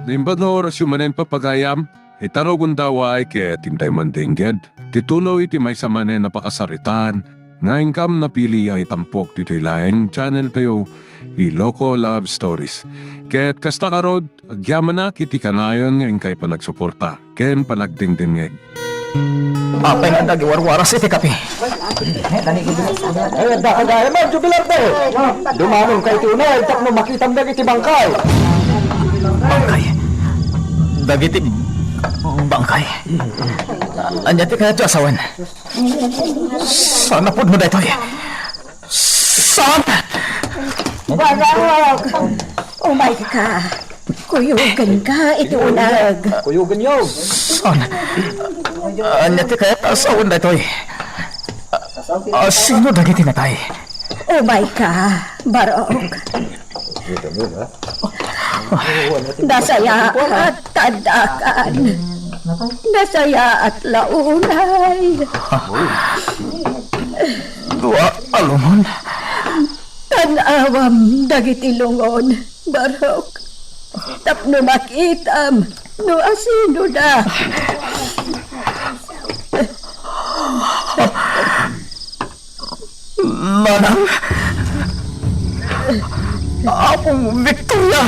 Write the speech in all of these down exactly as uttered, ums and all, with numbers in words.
Naimbag nga orasyo manen, papagayam, ita rugonda, uray ket intay mandengngeg ti tuloy ti maysa manen a pakasaritaan nga inkam napili a itampok ditoy laeng channel tayo, Iloko Love Stories. Ket kasta ngarud, agyamanak iti kanayon nga inkay panagsuporta ken panagdengdengngeg. Apay nga nagiwarwaras iti kape? Eh, adda ka gayam, Jubilar, dayta. Dumanon ka iti uneg tapno makitam dagiti bangkay. Bangkay? Dagiti bangkay? Ania ti kayatyo a sawen? Saan a pudno daytoy? Saan? Barok! Umayka. Kuyogenka iti uneg. Kuyogenyo. Saan? Ania ti kayat a sawen daytoy? A, sino dagiti natay? Umayka, Barok. Nasayaat ta addakan. Nasayaat la unay. Dua a lungon. Tan-awam dagiti lungon, Barok, tapno makitam no asinoda. Nanang! Apong Victoria!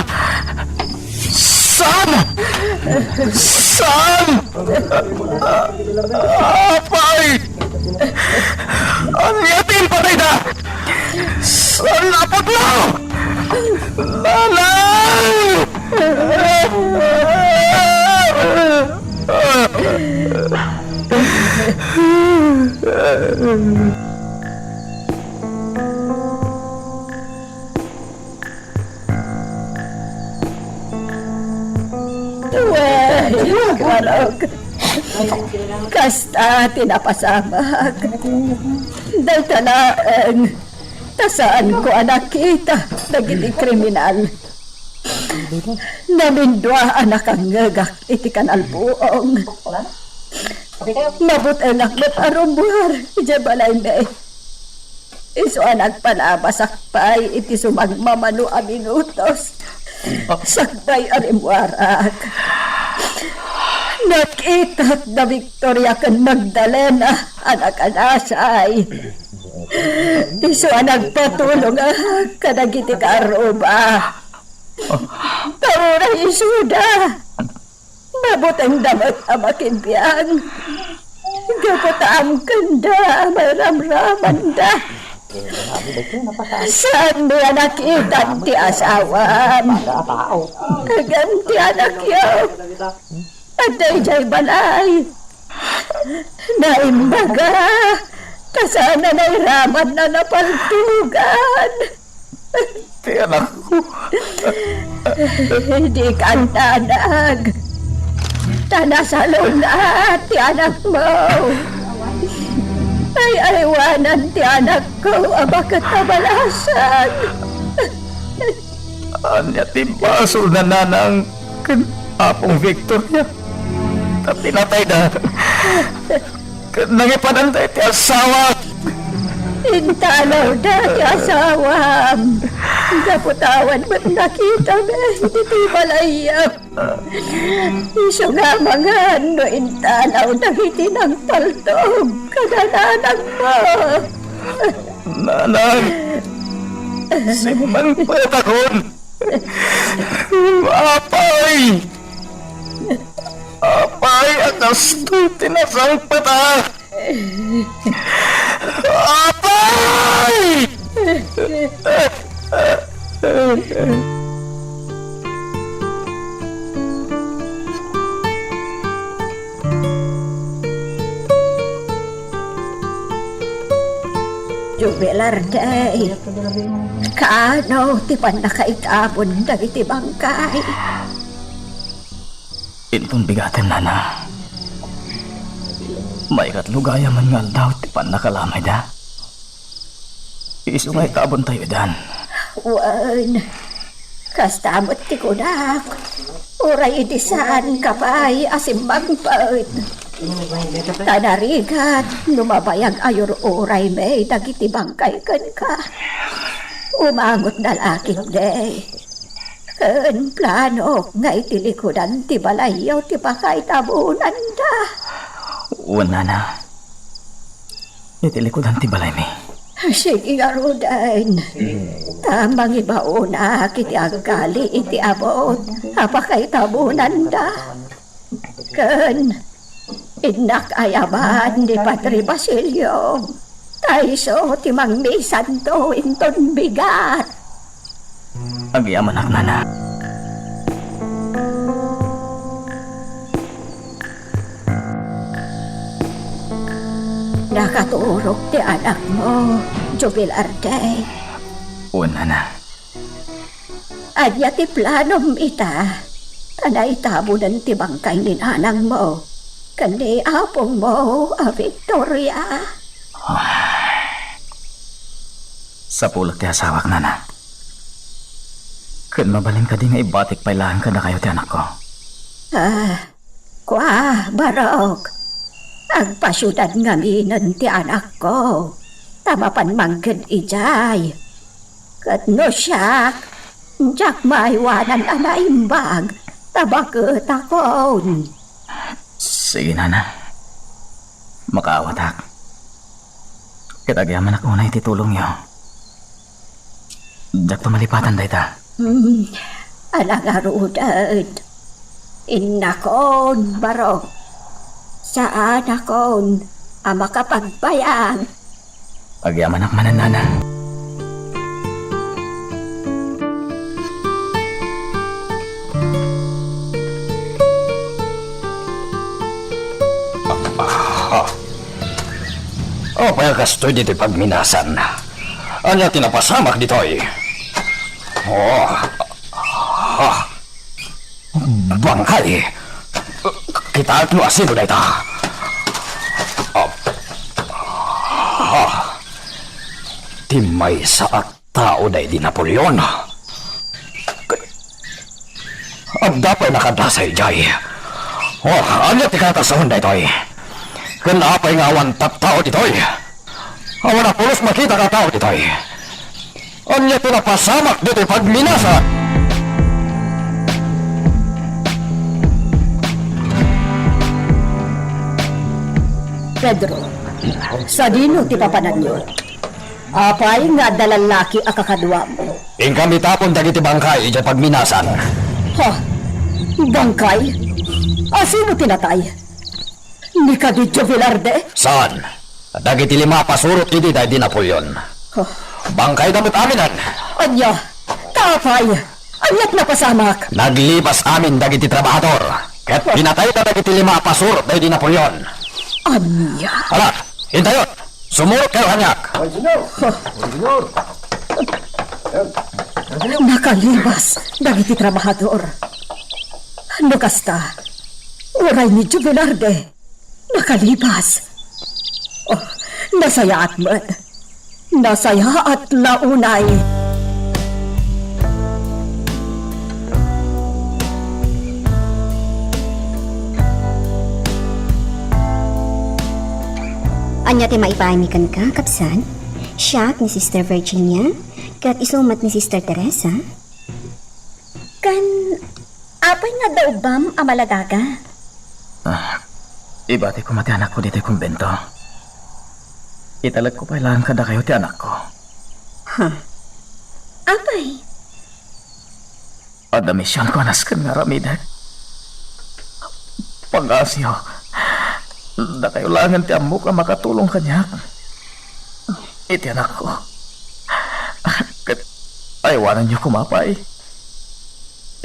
Saan? Saan? Apay! Ania ti impatayda? Saan a pudno? Nanang! Wen, Barok. Kasta ti napasamak. Dayta laeng ta saanko a nakita dagiti kriminal. Namindua a nakangngegak iti kanal buong. Mabutengak met a rummuar idiay balaymi. Isu a nagpalabasak pay iti sumagmamano a minutos sakbay a rimmuarak. Nakitak da Victoria ken Magdalena a nakanasay. Isu a nagpatulongak kadagiti kaarruba. Ta uray isuda, mabutengda met a makibiang. Gapu ta amkenda a mairamramanda. Saanmi a nakitan ti asawam. Ngem ti anakyo, adda idiay balay. Naimbaga, ta saan a nairaman a napaltugan. Ti anakko. Dika agdanag. Ta nasalun-at ti anakmo. Ay-aywanan ti anakko a baket a balasan. Ania ti basolna, nanang, ken Apong Victoria? Ta pinatayda. Ket nangipadanda iti asawak. Intalawda ti asawam. Gapu ta awan met nakitam ditoy balayyo. Isu nga amangan no intalaw dagiti nangpaltog kada nanangmo. Nanang, simmangpetakon. Apay! Apay a kastoy ti nasangpetak! Apay! Jubilar Day, kaano ti pannakaitamon dagiti bangkay? Inton bigaten, nana. Maikatlo gayam man nga aldaw ti pannakalamayda. Isu nga ikaabontayo idan. Wen, kasta met ti kunak. Uray idi saanka pay a simmangpet. Ta narigat no mabayag a yur-uraymi dagiti bangkay kenka. Umangotna la ketdi. Ken planok nga iti likudan ti balayyo ti pakaitabunanda. Wen, nana. Iti likudan ti balaymi. Sige ngaruden. Ta mangibaonak iti agkali iti abut a pakaitabunanda. Ken innak ayaban ni Padre Basilio, ta isu ti mangmisanto inton bigat. Agyamanak, nana. Nakaturog ti anakmo, Jubilarde. Wen, nana. Ania ti planom ita? Ta naitabonen ti bangkay ni nanangmo ken ni apongmo a Victoria. Sapulo ti asawak, nana. Ken mabalin kadi nga ibatik pay laeng kadakayo ti anakko? Ah, kua, Barok. Agpasiudad ngaminen ti anakko, ta mapan mangged idiay. Ket no siak, diak maaywanan a naimbag, ta baketakon. Sige, nana. Makaawatak. Ket agyamanak unay ti tulongyo. Diakto malipatan dayta. Hmm, ala ngaruden. Innakon, Barok. Saanakon a makapagbayag. Agyamanak manen, nana. Ah. Apay a kastoy ditoy pagminasan? Ania ti napasamak ditoy? Oh. Ah. Bangkay! Kitaek no asino dayta. Ah. Ah. Ti maysa a tao daydi Napoleon. Adda pay nakadasay idiay. Oh, ania ti katasaon daytoy? Ken apay nga awan tattao ditoy? Awan a pulos makita nga tao ditoy. Ania ti napasamak ditoy pagminasan? Pedro, sadino ti papananyo? Apay nga adda lallaki a kakaduam? Inkamitakom dagiti bangkay idiay pagminasan. Ha? Bangkay? Asino ti natay? Ni kadi Joe Velarde? Saan. Dagiti lima a pasurot idi daydi Napoleon. Oh. Bangkayda met aminen. Ania? Ta apay? Ania ti napasamak? Naglibas amin dagiti trabahador. Ket pinatayda dagiti lima a pasurot daydi Napoleon. Ania? Ala, intayon. Sumurot kayo kaniak. Nakalibas dagiti trabahador. No kasta, uray ni Joe Velarde, nakalibas. Oh, nasayaat met. Nasayaat la unay. Ania ti maipaaymi kenka, kabsat? Siak ni Sister Virginia, ket isu met ni Sister Teresa. Ken apay nga adda ubbam a maladaga? Ah, ibati koma ti anakko ditoy kumbento. Italekko pay laeng kadakayo ti anakko. Ha? Apay? Adda misionko a nasken nga aramidek. Pangngaasim, dakayo laengen ti ammok a makatulong kaniak iti anakko. Ket aywanenyo koma pay.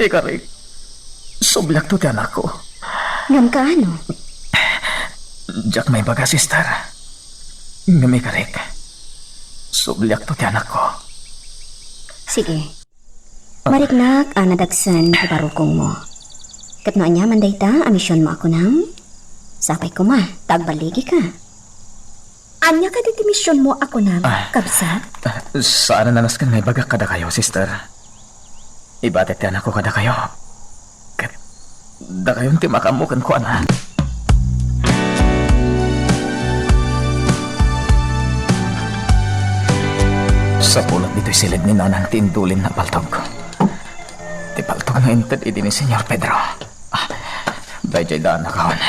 Ikarik, subliakto ti anakko. Ngem kaano? Diak maibaga, sister. Ngem ikarik, subliakto ti anakko. Sige. Mariknak a nadagsen ti barukongmo. Ket no ania man dayta a misionmo a kunam, sapay koma ta agballigika. Ania kadi ti misionmo a kunam, ah, kabsat? Ah, saan a nasken nga ibagak kadakayo, sister. Ibatek ti anakko kadakayo. Ket dakayon ti makaammo kenkuana. Sapulot ditoy siled ni Nanang ti indulin a paltogko. Ti pa-, nga inted idi ni Señor Pedro. Ah, daydiay daan a kaon.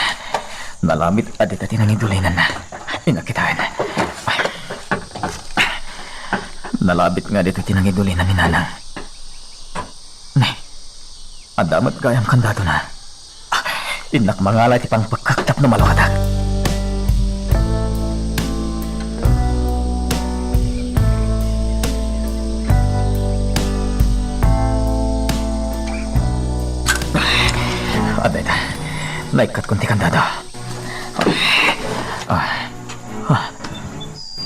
Nalabit a dita ti nangidulinanna. Inakitaen. Nalabit nga dita ti nangidulinan ni Nanang. Ne, adda met gayam kandadona. Ah, innak mangala iti pangpekkak tapno malukatak. Adda ita. Naikkatkon ti kandado. Ah, ah.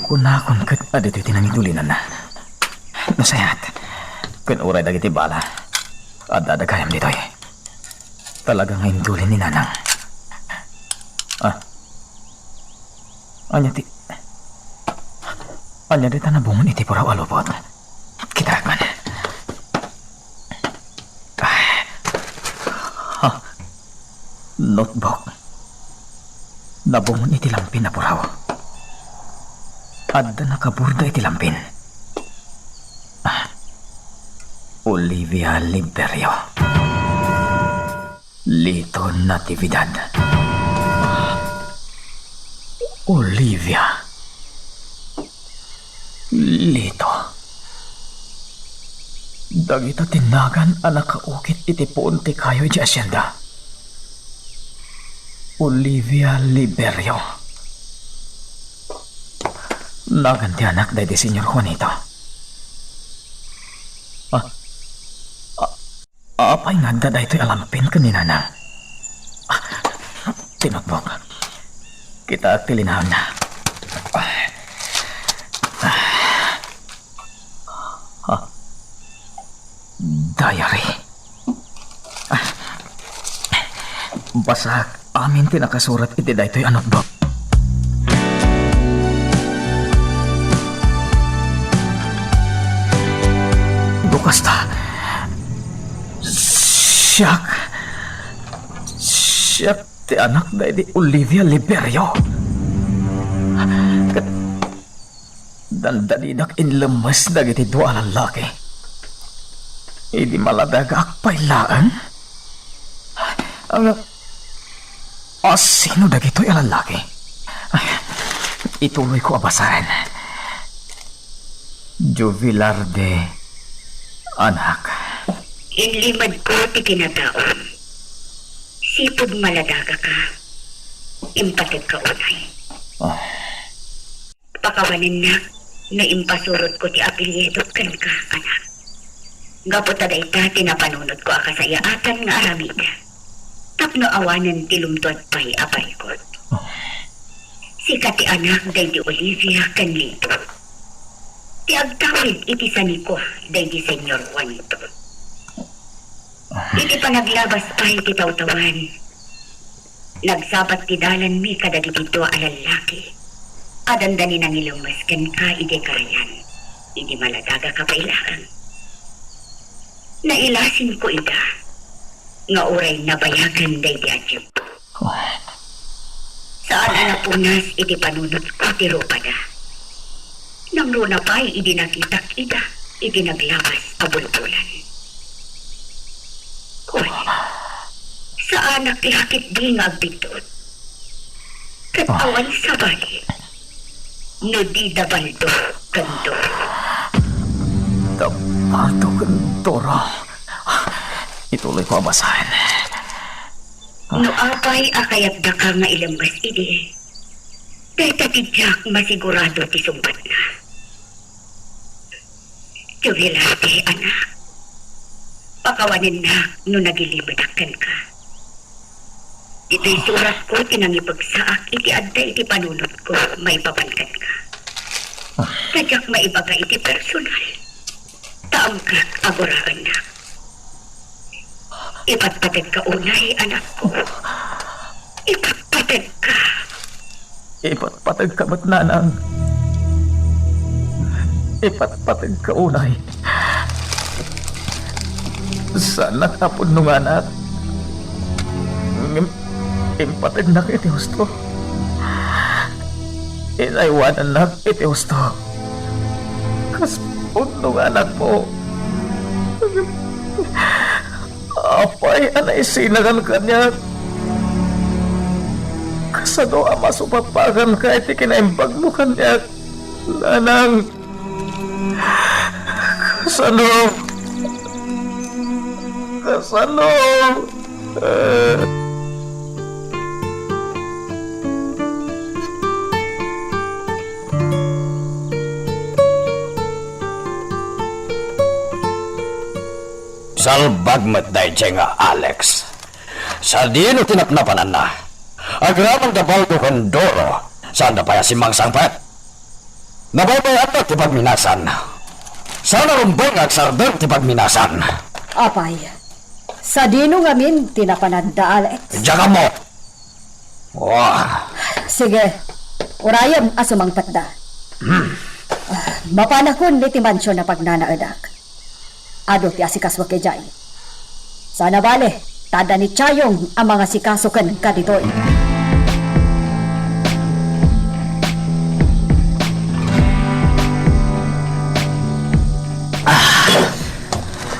Kunakon ket adda ditoy ti nangidulinanna. Nasayaat. Ken uray dagiti bala, adda gayam ditoy. Talaga nga indulin ni Nanang. Ah. Ania ti, ania dita nabungon iti puraw a lupot? Kitaek man. Ah. Ha? Notebook. Nabungon iti lampin a puraw. Adda nakaborda iti lampin. Ah. Olivia Liberio. Lito Natividad. Olivia. Lito. Dagita ti nagan a nakaukit iti puon ti kayo idiay asienda. Olivia Liberio. Nagan ti anak daydi Señor Juanito. Ah, ah, Apay nga adda daytoy a lampin ken ni Nanang? Ah, ti notebook. Kitaek ti linaonna. Ah. Ah. Diary. Ah. Basaek amin ti nakasurat iti daytoy a notebook. No kasta, siak, siak ti anak daydi Olivia Liberio. Ket dandanidak inlemmes dagiti dua a lallaki. Idi maladagak pay laeng, ang, a, sino dagitoy a lallaki? Ay, ituloyko a basaen. Jubilar de, anak. Inlimedko ti kinataom. Sipud maladagaka, impategka unay. Ah. Pakawanennak no impasurotko ti apelyido kenka, anak. Gapu ta dayta ti napanunotko a kasayaatan nga aramid tapno awanen ti lumtuad pay a parikut. Sika ti anak daydi Olivia ken Lito. Ti agtawid iti sanikua daydi Señor Juanito. Iti panaglabas pay ti tawtawan, nagsabat ti dalanmi kadagiti dua a lallaki a dandani nangilemmes kenka idiay karayan idi maladagaka pay laeng. Nailasinko ida nga uray nabayagan daydi a tiempo. Saan a napunas iti panunotko ti rupada. Nangruna pay idi nakitak ida iti naglabas a bulbulan. Wen, saanak la ketdi nga agbiddut. Ket awan sabali no di da Baldo ken Doro. Da Baldo ken Doro. Ituloyko a basaen. No apay a kayatdaka nga ilemmes idi, dayta ti diak masigurado ti sungbatna. Jubilarte, anak. Pakawanennak no nagilimedak kenka. Ditoy suratko ti nangipegsaak iti adda iti panunotko maipapan kenka. Ta diak maibaga iti personal. Ta amkak a guraennak. Ipatpategka unay, anakko. Ipatpategka. Ipatpategka met, nanang. Ipatpategka unay. Saanak a pudnonganak. Ngem impategnak iti husto. Inaywanannak iti husto. Kas pudnonganakmo. Apay a naisinagan kaniak? Kasano a masupapakanka iti kinaimbagmo kaniak, nanang? Kasano? Kasano? Salbag met daydiay nga Alex. Sadino ti napnapananna? Agraman da Baldo ken Doro, saanda pay a simmangsangpet. Nabaybayanna ti pagminasan. Saan a rumbeng nga agsardeng ti pagminasan. Apay, sadino ngamin ti napananda, Alex? Diak ammo. Wah. Sige, urayem a sumangpetda. Hmm. Ah, mapanakon iti mansion a pagnanaedak. Adu ti asikasuak idiay. Saan a bale, ta adda ni Chayong a mangasikaso kenka ditoy. Ah,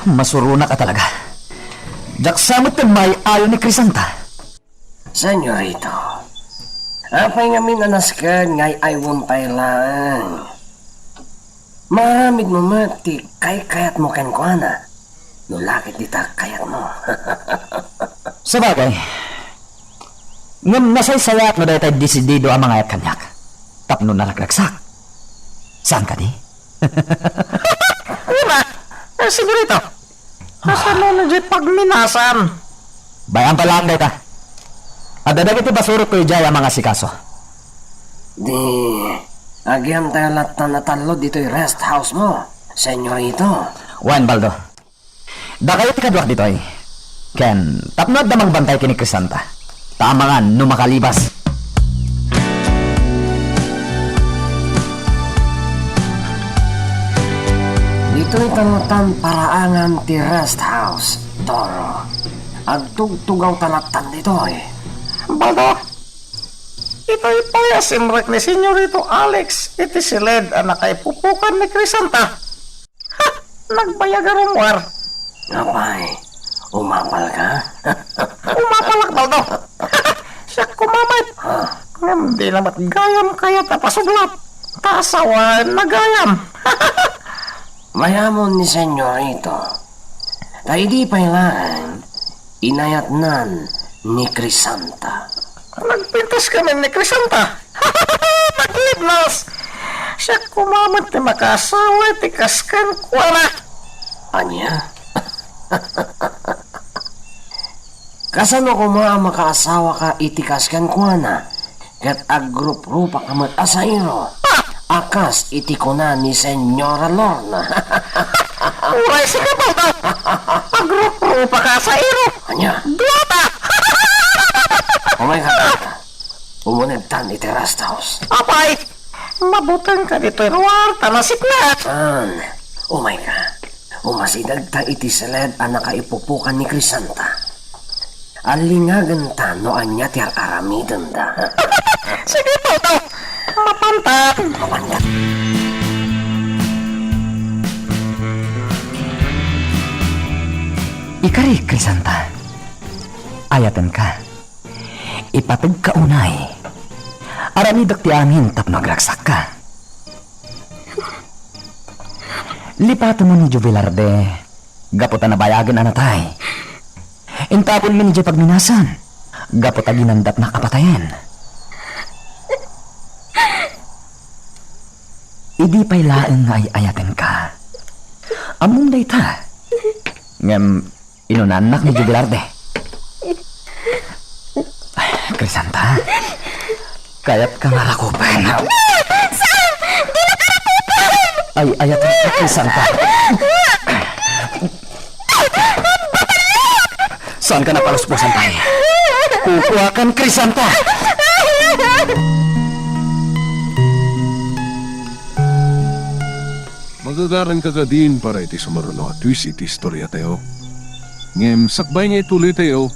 masuronak a talaga. Diak sa met ken maay-ayo ni Crisanta. Senyorito, apay ngamin a nasken nga ay-aywem pay laeng? Maaramidmo met ti kaykayatmo kenkuana, no la ket dita kayatmo. Sabagay, ngem nasaysayaat no daytay desidido a mangayat kaniak tapno naragragsak. Saan kadi? Una, eh, senyorito, kasano no diay pagminasan? Bay-am pay laeng dayta. Adda dagiti basurotko idiay a mangasikaso. Di, agyamtayo lattan a tallo ditoy rest house mo, senyorito. Wen, Baldo. Dakayo ti kaduak ditoy. Ken, tapno adda mangbantay ken ni Crisanta. Ta amangan no makalibas. Ditoy ta lattan paraangan ti rest house, Doro. Agtugtugawta lattan ditoy. Baldo, itoy pay a simrek ni Senyorito Alex iti siled a nakaipupukan ni Crisanta. Ha! Nagbayag a rummuar. Apay, umapalka? Umapalak, Baldo. Siak koma met. Ha? Ngem di na met gayam kayat a pasublat. Ta asawaenna gayam. Mayamon ni Senyorito. Ta idi pay laeng, inayatnan ni Crisanta. Nagpintas kami ni Crisanta. Naglibnos! Siak koma met ti makaasawa iti kas kenkuana. Ania? Kasano koma a makaasawaka iti kas kenkuana? Ket agruprupa ka met a sairo, a kas iti kuna ni Senyora Lorna. Uray sika, Baldo! Agruprupa ka a sairo! Ania? Duata! Umay ka, Baldo. Umunegtan iti rest house. Apay! Mabuteng ka ditoy ruar, ta nasipnget! Saan? Umay ka. Umasidegta iti siled a nakaipupukan ni Crisanta. Allingagenta no ania ti ar-aramidenda. Sige, Toto. Mapantan. Mapantan. Ikari, Crisanta. Ayatenka. Ipategka unay. Aramidek ti amin tapno agragsakka. Lipatemon ni Jubilarde gapu ta nabayagen a natay. Intaponmi idiay pagminasan gapu ta ginandatnak a patayen. Idi pay laeng nga ay-ayatenka. Ammom dayta. Ngem, inunannak ni Jubilarde. Ay, Crisanta, kayatka nga rakupen? Saan? Dinaka rakupen! Ay, ay, ay, Crisanta. Saanka napalusposan, tay? Kukuakan, Crisanta! Magagaranka kadin para iti sumaruno a twist iti istoriatayo. Ngem sakbay nga ituloytayo,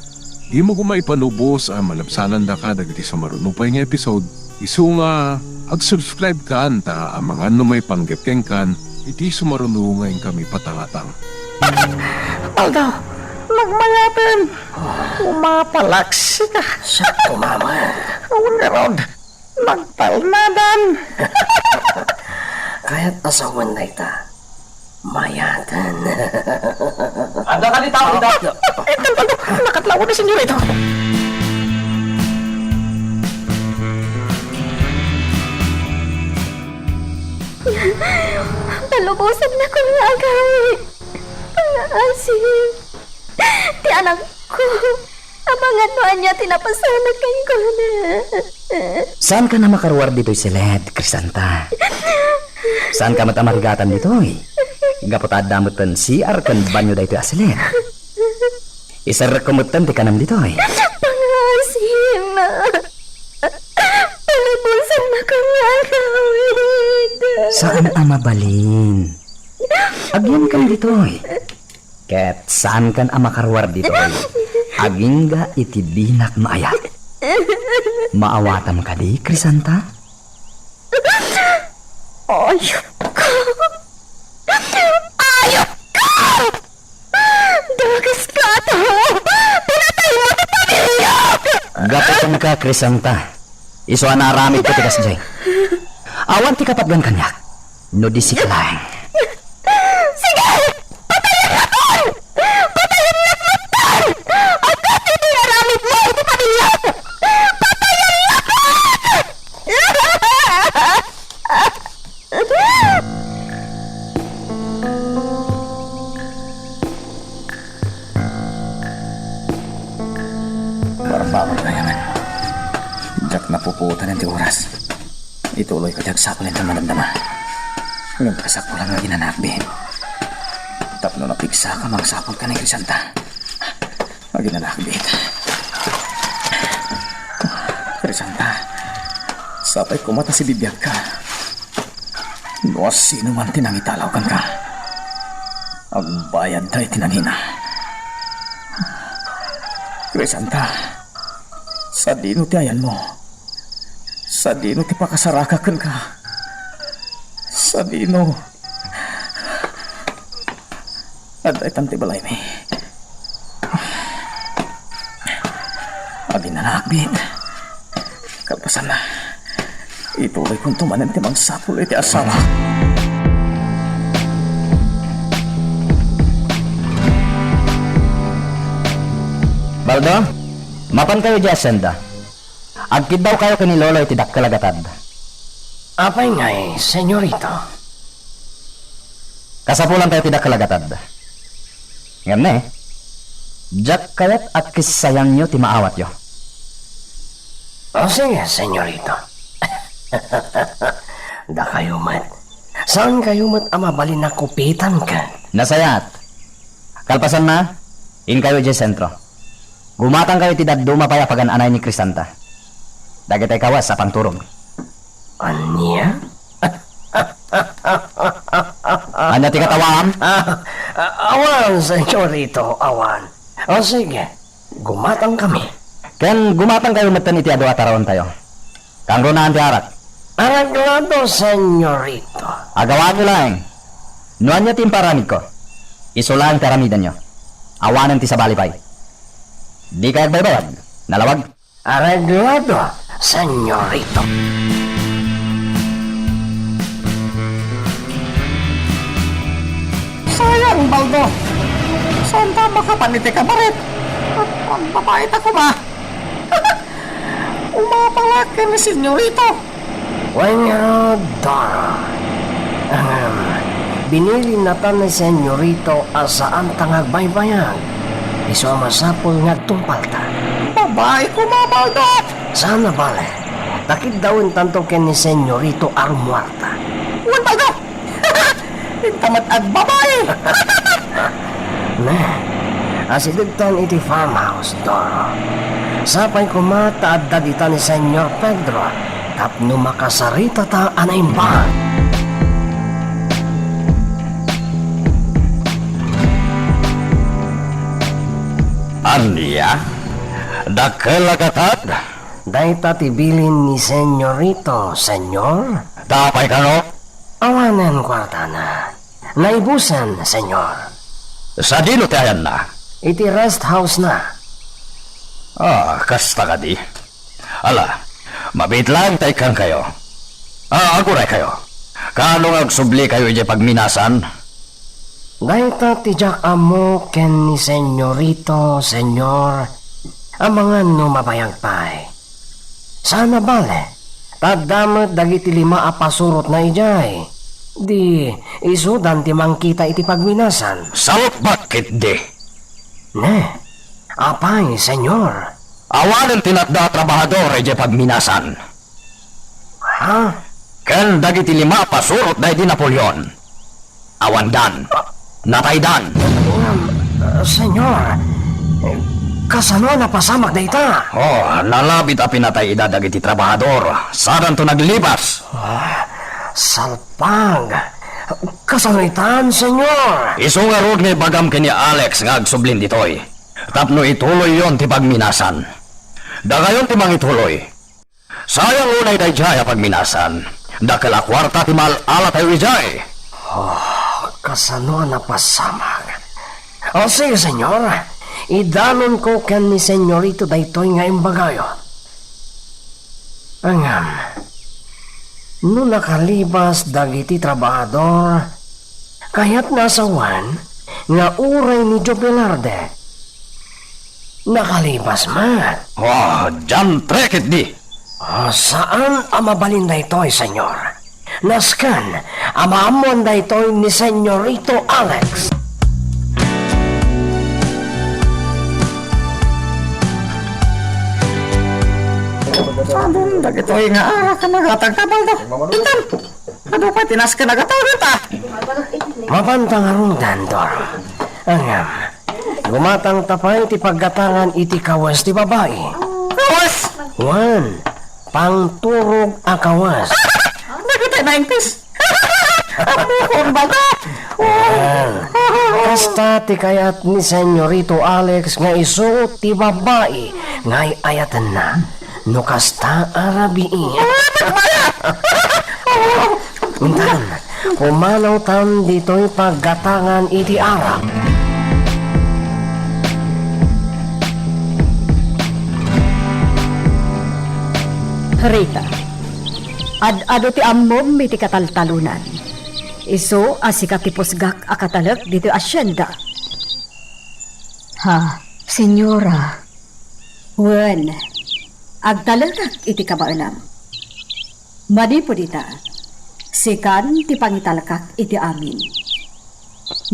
dimo koma ipalubos a malabsanandaka dagiti sumaruno pay nga episode. Isu nga, ag-subscribe kan ta amangan no maipanggep kenkan iti sumaruno nga inkami patangatang. Aldaw, Nagmayaten. Umapalaksi ka. Siak kumaman. Awan ngarud. Nagtalnadan. Kayat a sawen dayta. Mayaten. Adda kadi tao dita? Ay, Don Baldo, nakatlawan ni Senyorito. Palubosannak nga agawid. Pangaasim. Ti anakko. Amangan no ania ti napasamak kenkuana. Saankan a makaruar ditoy Celed, Crisanta. Saanka met a marigatan ditoy. Gapu ta adda metten C R ken banio daytoy a Celed. Iserrekko metten ti kanam ditoy. Pangaasim. Palubosannak nga agawid. Saan a mabalin. Agyankam ditoy. Ket saankan a makaruar ditoy. Agingga iti dinak maayat. Maawatam kadi, Crisanta? Ayupko! Ayupko! Dagiska a tao! Pinataymo ti pamiliak! Gapu kenka, Crisanta. Isu a naaramidko ti kasdiay. Awan ti kapatgan kaniak. No di sika laeng. Sige! Patayennak! Patayennak metten! Apay ti inaramidmo iti pamiliak? Patayennak! Barbaro gayam. Diak napupuotan ti oras. Ituloyko ti agsapul inton madamdama. Ngem kasapulan nga aginanaak biit. Tapno napigsaka, mangsapulka ni Crisanta. Aginanaak biit. Crisanta, sapay koma ta sibibiagka. No asino man ti nangitalaw kenka, agbayadda iti nangina. Crisanta, sadino ti ayanmo? Sadino ti pakasaraka kenka? Sadino? Adda itan ti balaymi. Aginanaak biit. Kalpasanna, ituloykonto manen ti mangsapul iti asawa. Baldo, mapankayo idiay asenda. Agkiddawkayo ken ni Lolo iti dakkel a gatad. Apay ngay, Senyorito? Kasapulantayo ti dakkel a gatad. Ngem ne, diak kayat a kissayanyo ti maawatyo. O, sige, Senyorito. Dakayo met. Saankayo met a mabalin a kupitan ken? Nasayaat. Kalpasanna, inkayo idiay sentro. Gumatangkayo iti dadduma pay a pagan-anay ni Crisanta. Dagitay kawes a pangturog. Ania? Ania ti katawaam? Ah, awan, Senyorito, awan. O sige, gumatangkami. Ken gumatangkayo metten iti adu a taraontayo. Kangrunaan ti arak. Areglado, Senyorito. Agawaanyo laeng. No ania ti imparamidko, isu laeng ti aramidenyo. Awanen ti sabali pay. Dikay agbaybayag. Nalawag. Areglado, Senyorito. Sayang, Baldo. Saanta makapan iti kabaret. At ang babae ta kuma. Umapalak ken ni Senyorito. Wen ngarud, Dora. Ahem, binilinna ta ni Senyorito a saanta nga agbaybayag. Isu a masapul nga agtungpalta. Babae kuma, Baldo! Saan a bale. Takiddawentanto ken ni Senyorito a rummuarta. Wen, Baldo! Inta met agbabae! Ne, asidegtan iti farmhouse, Doro. Sapay koma ta adda dita ni Senyor Pedro tapno makasaritata a naimbag. Ania? Dakkel a gatad? Dayta ti bilin ni Senyorito, Senyor. Ta apay kano? Awanen kuartana. Naibusen, Senyor. Sadino ti ayanna? iti rest house-na. Ah, kasta kadi? Ala, mabiit laeng ta ikkankayo. Ah, aguraykayo. Kaano nga agsublikayo idiay pagminasan? Dayta ti diak ammo ken ni Senyorito, Senyor, amangan no mabayag pay. Saan a bale, ta adda met dagiti lima a pasurotna idiay. Di, isudan ti mangkita iti pagminasan. Salakbak ketdi. Ne, apay, Senyor? Awanen ti natda a trabahador idiay pagminasan. Ha? Ken dagiti lima a pasurot daydi Napoleon. Awandan. Nataydan. Ngem, uh, Senyor, eh, kasano a napasamak dayta? Oh, nalabit a pinatay ida dagiti trabahador. Sadanto naglibas. Ah, salpag. Kasano itan, Senyor? Isu ngarud nga ibagam ken ni Alex nga agsublin ditoy. Tapno ituloyyon ti pagminasan. Dakayon ti mangituloy. Sayang unay daydiay a pagminasan. Dakkel a kuarta ti maal-alatayo idiay. Oh, kasano a napasamak? O, sige, Senyor. Idanonko ken ni Senyorito daytoy nga imbagayo. Ngem, no nakalibas dagiti trabahador, kayatna a sawen nga uray ni Joe Velarde. Nakalibas met. Oh, diantre ketdi. Oh, saan a mabalin daytoy, Senyor. Nasken a maammoan daytoy ni Senyorito Alex. Adun dagitoy nga arak a nagatagtabal do. Intan, adu pay ti nasken a gatawenta. Mapanta ngaruden, Doro. Ngem, gumatangta pay ti paggatangan iti kawes ti babai. Kawes? Wen, pangturog a kawes. Dagitoy naintis. Ang bukon baga. Wen, kasta ti kayat ni Senyorito Alex nga isu ti babai nga ay-ayatenna. No kasta a rabii. Intan, pumanawtan ditoy paggatangan iti arak. Rita, ad-adu ti ammom iti kataltalonan. Isu a sika ti pusgak a katalek ditoy asienda. Ha, Senyora? Wen, agtalekak iti kabaelam. Manipud ita, sikan ti pangitalekak iti amin.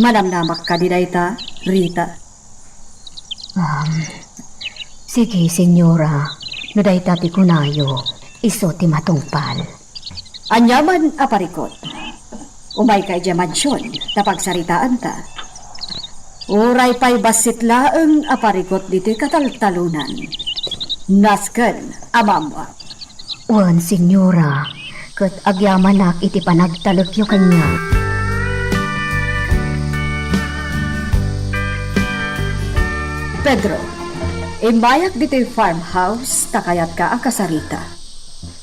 Manamnamak kadi dayta, Rita? Um, sige, Senyora, no dayta ti kunayo, isu ti matungpal. Aniaman a parikut, umayka idiay mansion ta pagsaritaanta. Uray pay bassit laeng a parikut ditoy kataltalonan, nasken a maammoak. Wen, Senyora, ket agyamanak iti panagtalekyo kaniak. Pedro, immayak ditoy farmhouse ta kayatka a kasarita.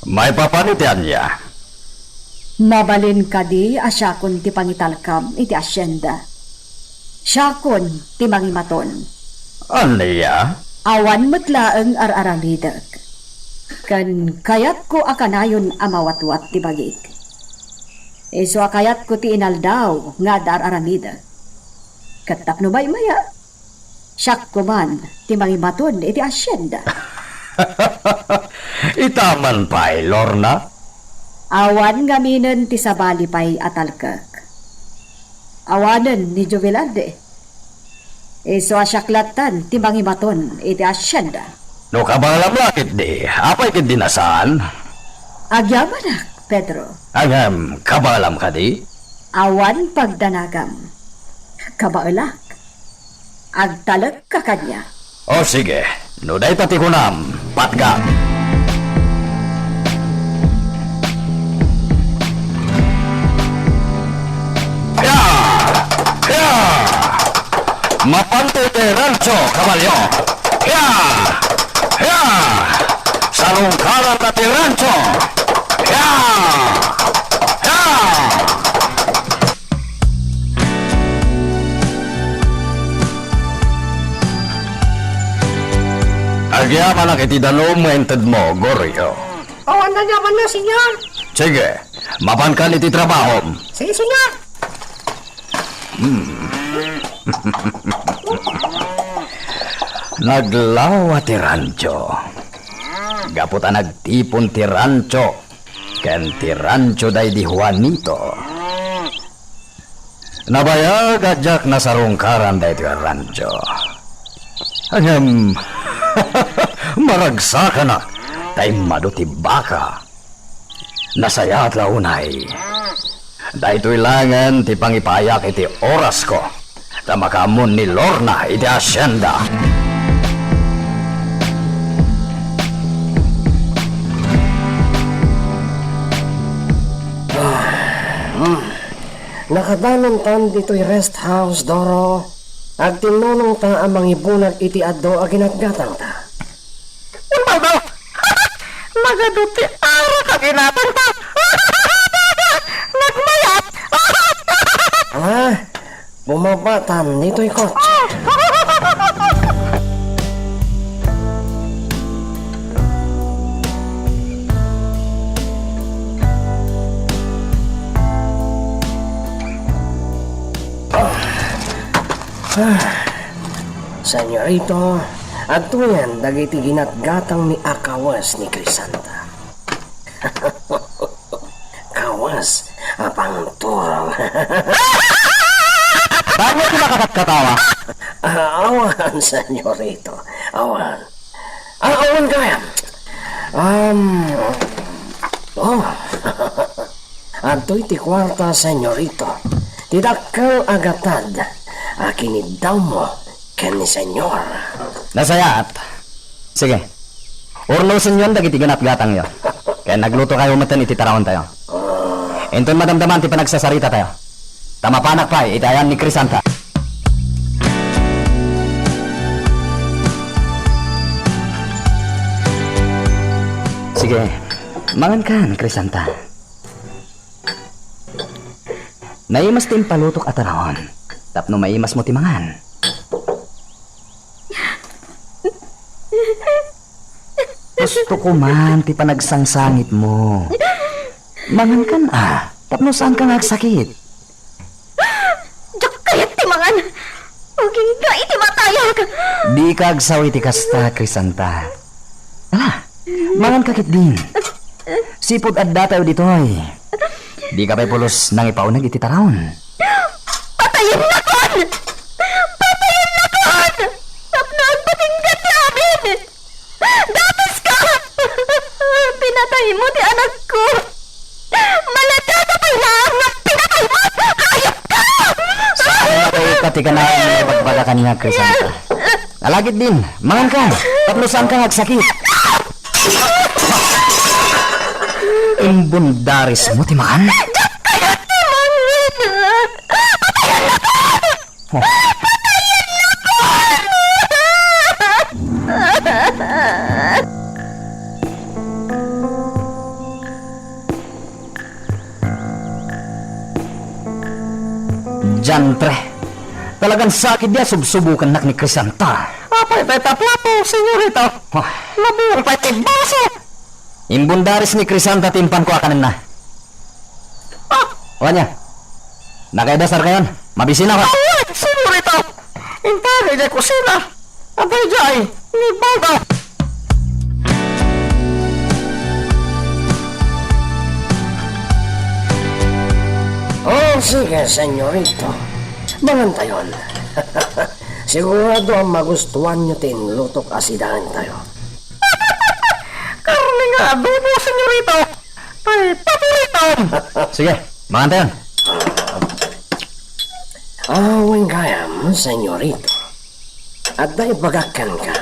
Maipapan iti ania? Mabalin kadi a siakon ti pangitalkam iti asienda? Siakon ti mangimaton. Ania? Awan met laeng ar-aramidek. Ken kayatko a kanayon a mawatwat ti bagik. Isu a kayatko ti inaldaw nga adda ar-aramidek. Ket tapno maymaya, siak koman ti mangimaton iti asienda. Ita man pay, Lorna? Awan ngaminen ti sabali pay a talkek. Awanen ni Jovelarde. Isu a siak lattan ti mangimaton iti asienda. No kabaelam la ketdi, apay ketdi na saan? Agyamanak, Pedro. Ngem, kabaelam kadi? Awan pagdanagam. Kabaelak. Agtalekka kaniak. O sige, no dayta ti kunam, patgak. Ya! Ya! Mapanto ti rancho, kabalyo. Ya! Ya! Salungkaran na ti rancho. Ya! Ya! Yamanak iti danum nga intedmo, Goryo. Awan na yaman na, senyor. Sige, mapankan iti trabahom. Sige, senyor. Hmm. Naglawa ti rancho. Gapu ta nagtipon ti rancho ken ti rancho daydi Juanito. Nabayag a diak nasarungkaran daytoy a rancho. Ngem, maragsakanak ta immadu ti baka. Nasayaat la unay. Daytoy laengen ti pangipaayak iti orasko ta makaammon ni Lorna iti hacienda. Ah, hmm. Nakadanontan ditoy rest house, Doro. Agtinnulongta a mangibulag iti adu a ginatgatangta. Unaw daw! Nagadu ti arak a ginatangta! Nagmayat! Ah, bumabatan ditoy kotse. Ah. Senyorito, adtoyen dagiti ginatgatangmi a kawes ni Crisanta. Kawes a pangturong. Ania ti makakatkatawa? Ah, awan, senyorito. Awan. Ah, awan gayam. Um, oh. Adtoy ti kuarta, senyorito. Ti dakkel a gatad a kiniddawmo ken ni senyor. Nasayaat. Sige. Urnosenyon dagiti ginatgatangyo. Ken aglutokayo metten iti taraontayo. Inton madamdaman ti panagsasarita tayo. Ta mapanak pay iti ayan ni Crisanta. Sige, mangankan, Crisanta. Naimas ti impalutok a taraon, tapno maimasmo ti mangan. Gusto ko man ti panagsangsangitmo. Mangankan a, tapno saanka nga agsakit. Diak kayat ti mangan. Agingga iti matayak. Dika agsaw iti kasta, Crisanta. Ala, manganka ketdin. Sipud addatayo ditoy. Dika pay pulos nangipauneg iti taraon. Patayennakon! Patayennakon! Tapno agpatingga ti amin! Dataska! Pinataymo ti anakko! Maladata pay laeng nga pinataymo! Ayupka! Saan pay pati ka na nga bagbaga kaniak, Crisanta? Ala ketdin, manganka, tapno saanka nga agsakit. Imbundarismo ti mangan? Diak kayat ti mangan! Patayennakon! Oh. Diantre. Talagan sakit dia subsubukannak ni Crisanta. Apay tay ta plato, senyorito? Oh. Nabuong pay ti baso. Imbundaris ni Crisanta ti impanko a kanenna. Ah! O ania? Nakaidasarkayon? Mabisina ka? Awan, senyorito! Intaga idiay kusina. Adda idiay ni Baldo. Oh, sige, senyorito. Mangantayon. Sigurado a magustuanyo ti inlutok a sidaentayo. Karne nga adobo, senyorito. Tay paporitom. Sige, mangantayon. Ah, wen gayam, senyorito. Adda ibagak kenka.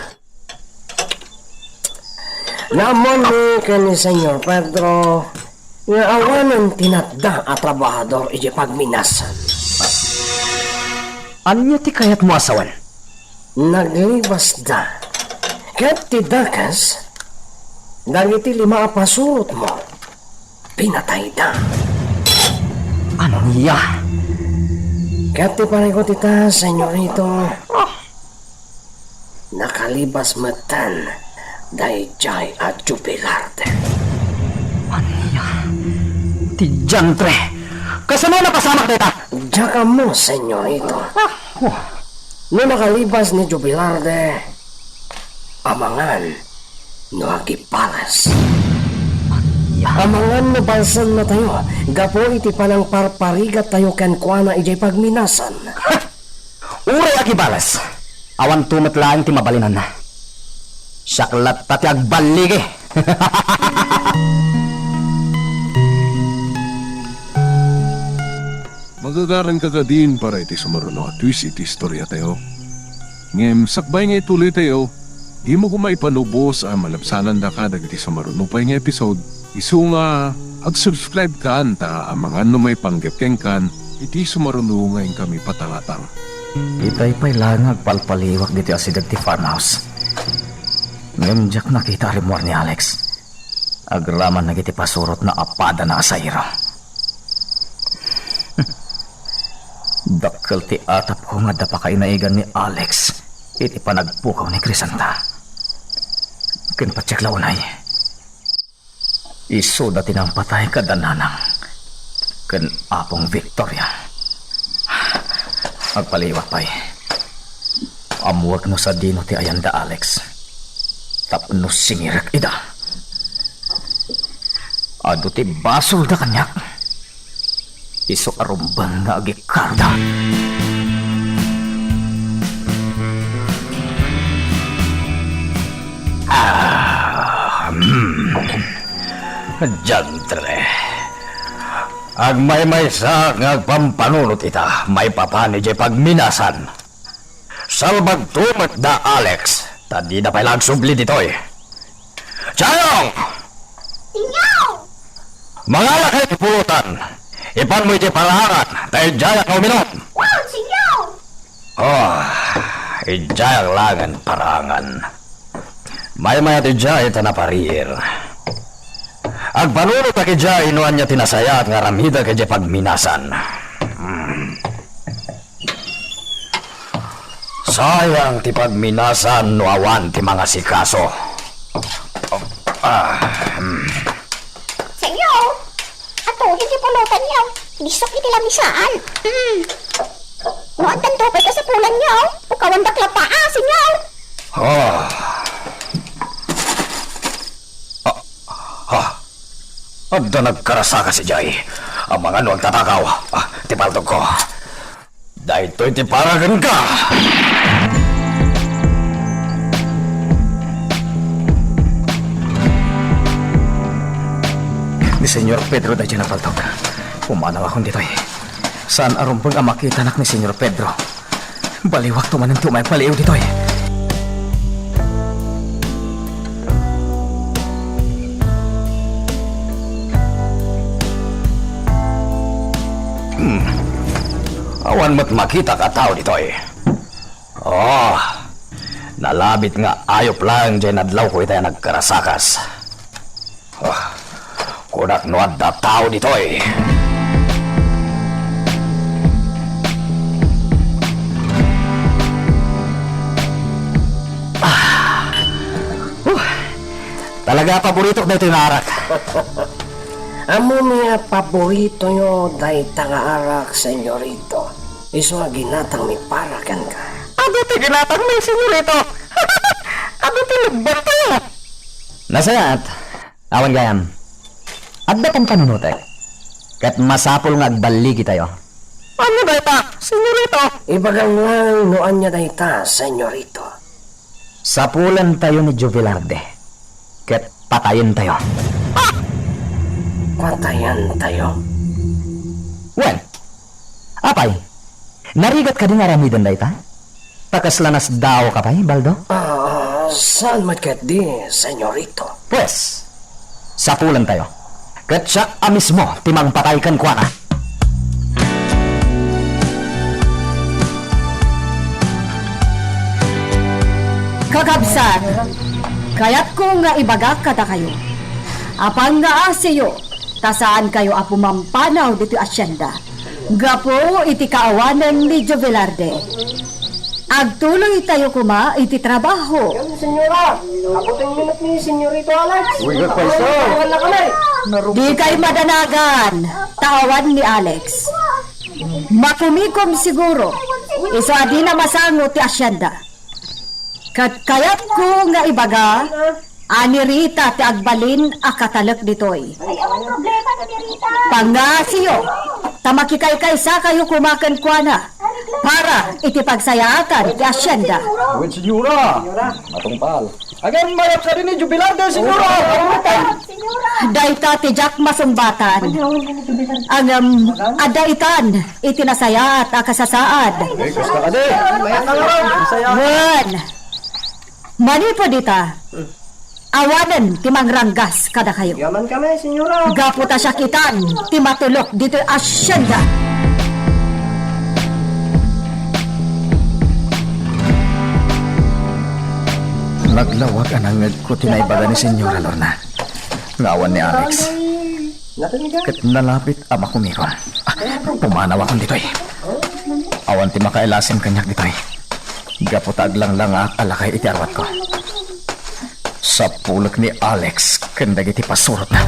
Naammomi ken ni Senyor Pedro nga awanen ti natda a trabahador iti pagminasan. Ania ti kayatmo a sawen? Naglibasda. Ket ti dakes, dagiti lima a pasurotmo, pinatayda. Ania? Ket ti parigot ita, senyorito, nakalibas metten Daydiay a Jubilar. Ania? Ti diantre! Kasano napasamak dayta? Diak ammo, Senyorito. Ah, oh. No nakalibas ni Jubilarde, amangan no agibalas. Ania? Amangan no balsannatayo gapu iti panangparparigattayo kenkuana idiay pagminasan. Uray agibalas, awanto met laeng ti mabalinanna. Siak latta ti agballigi. Magagaranka kadin para iti sumaruno a twist iti istoriatayo. Ngem sakbay nga ituloytayo, dimo koma ipanubos a malabsanandaka dagiti sumaruno pay nga episode. Isu nga ag-subscribe kan ta amangan no maipanggep kenkan iti sumaruno nga inkami patangatang. Itay pay laeng nga agpalpaliwak ditoy asideg ti farmhouse. Ngem diak nakita a rimmuar ni Alex. Agraman dagiti pasurotna a padana a sairo. Dakkel ti atapko nga adda pakainaigan ni Alex iti panagpukaw ni Crisanta. Ken patiek la unay. Isuda ti nangpatay kada nanang ken Apong Victoria. Agpaliwak pay. Ammoek no sadino ti ayan da Alex tapno singirek ida. Adu ti basolda kaniak. Isu a rumbeng nga agikkarda. Ah, hmm. Diantre. Agmaymaysaak nga agpampanunot ita maipapan idiay pagminasan. Salbagto met da Alex, ta dida pay la agsubli ditoy. Chayong! Senyor! Mangalakayo ti pulutan. Ipanmo iti paraangan, ta idiayak nga uminum. Wow, senyor! Oh, idiayak laengen paraangan. Maymayat idiay ta napariir. Agpanunotak idiay no ania ti nasayaat nga aramidek idiay pagminasan. Hmm. Sayang ti pagminasan no awan ti mangasikaso. Ah, hmm. Senyor, atoyen ti pulutanyo. Disok iti lamisaan. Hmm. No addanto pay kasapulanyo, pukawandak latta, ah, senyor. Ah. Ah, ah. Adda nagkarasakas idiay. Amangan no agtatakaw. Ah, ti paltogko. Daytoy ti para kenka. Ni Senyor Pedro daytoy a paltog. Pumanawakon ditoy. Saan a rumbeng a makitanak ni Senyor Pedro. Baliwakto manen ti umay agpaliiw ditoy. Hmm. Awan met makitak a tao ditoy. Oh, nalabit nga ayup laeng diay nadlawko itay a nagkarasakas. Ah, kunak no adda tao ditoy. Ah. Uh, talaga, paboritok daytoy nga arak. Ammomi a paboritoyo dayta nga arak, senyorito. Isu a ginatangmi para kenka. Adu ti ginatangmi, senyorito. Adu ti lebbantayo. Nasayaat. Awan gayam. Adda pampannunotek. Ket masapul nga agballigitayo. Ania dayta, senyorito? Ibagam laeng no ania dayta, senyorito. Sapulentayo ni Juvelarde, ket patayentayo. Ah! Patayentayo? Wen, apay, narigat kadi nga aramiden dayta? Ta kasla nasdaawka pay, Baldo? Ah, saan met ketdi, senyorito. Pues, sapulentayo. Ket siak a mismo ti mangpatay kenkuana. Kakabsat, kayatko nga ibagak kadakayo a pangngaasiyo ta saankayo a pumampanaw ditoy asienda gapu iti kaawanen ni Jovelarde. Agtuloytayo koma iti trabaho. Yan, senyora. Abuteng minute ni Senyorito Alex. Uy, gagpayso. Awan na kami. Dikay madanagan, ta awan ni Alex. Makumikom siguro, isu a dina masango ti asyenda. Ket kayatko nga ibaga, a ni Rita ti agbalin a katalek ditoy. Ay, awan problema, Tati Rita. Pangngasiyo, ta makikaykaysa kayo koma kenkuana para iti pagsayaatan ti asyenda. Wen, senyora. Matungpal. Agem, mayat kadi ni Jubilar, senyora. Dayta ti diak masungbatan. Ngem, adda itan iti nasayaat a kasasaad. Ay, kasta kadi. Wen, manipud ita, awanen ti mangranggas kadakayo. Yaman kami, senyora. Gapu ta siak itan ti matulok ditoy asyenda. Naglawag a nangngegko ti naibaga ni Senyora Lorna nga awan ni Alex. Ket nalapit a makumikom. Ah, pumanawakon ditoy. Awan ti makailasim kaniak ditoy. Gapu ta aglanglangak a lakay iti aruatko. Sapulek ni Alex ken dagiti pasurotna.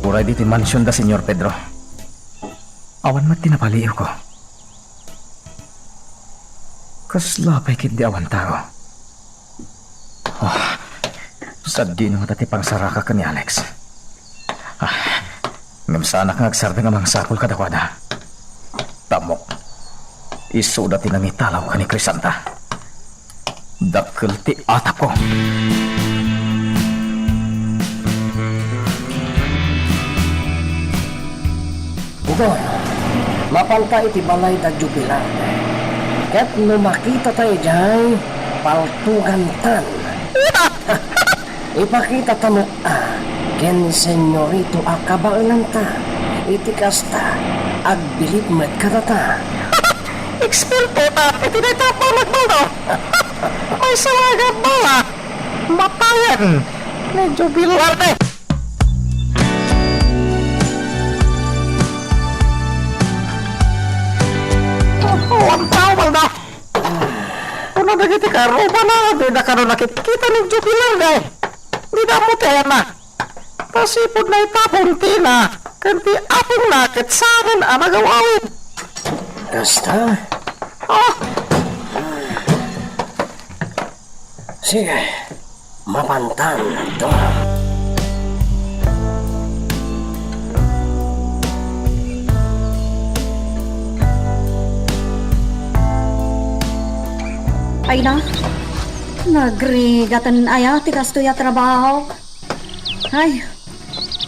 Uray ditoy mansion da Señor Pedro. Awan met ti napaliiwko. Kasla pay ketdi awan tao. Ah, sadino ngata ti pangsarakak ken ni Alex? Ah, ngem saanak nga agsardeng a mangsapul kadakuada. Tammok, isuda ti nangitalawko ken ni Crisanta. Dakkel ti atapko. Don, mapanta iti balay da Jubilar. Ket no makitata idiay, paltugantan. Ipakitata met a ken senyorito a kabaelanta iti kasta, agbilin met kadata. Eksperto ta iti dayta a pamagbaldo. Maysa nga agbala, matayen ni Jubilar. Wan tao, balda. Kuna dagiti karrubana, dida kano nakitkita ni Jubilar, eh. Dida ammo ti ayanna. Ta sipud naitapon ti ina ken ti apongna ket saanen a nagaw-awid. Kasta? Ah! Sige, mapantan, Don. Ay na, nagrigaten aya ti kastoy a trabaho. Ay,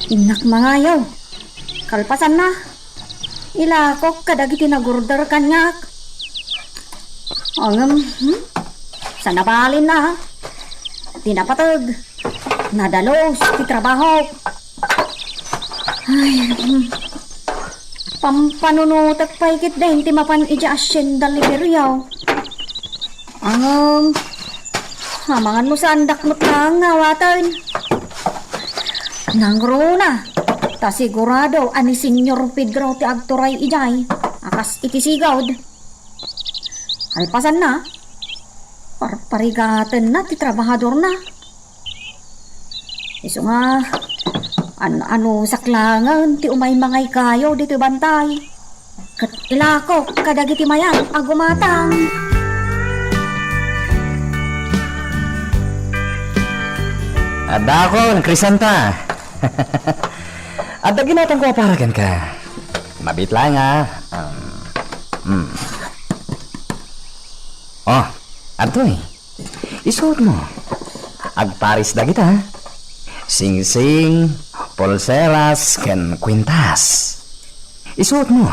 innak mangayaw. Kalpasanna, ilakok kadagiti nagurder kaniak. Ngem, hmm? Saan a balinna, ha? Ti napateg, nadalus ti trabaho. Ay, hmm. Pampanunotek pay ketdin ti mapan idiay Hacienda Liberio. Ngem, amangan no saandak met nga awaten. Nangruna, ta sigurado a ni Señor Pedro ti agturay idiay a kas iti sigud. Kalpasanna, parparigatenna ti trabahadorna. Isu nga, an-, anusak laengen ti umay mangaykayo ditoy bantay. Ket ilakok kadagiti mayat a gumatang. Addaakon, Crisanta. Adda ginatangko a para kenka. Mabiit laeng a, um, hmm. Oh, adtoy. Isuotmo. Agparis dagita. Singsing, pulseras, ken kuintas. Isuotmo.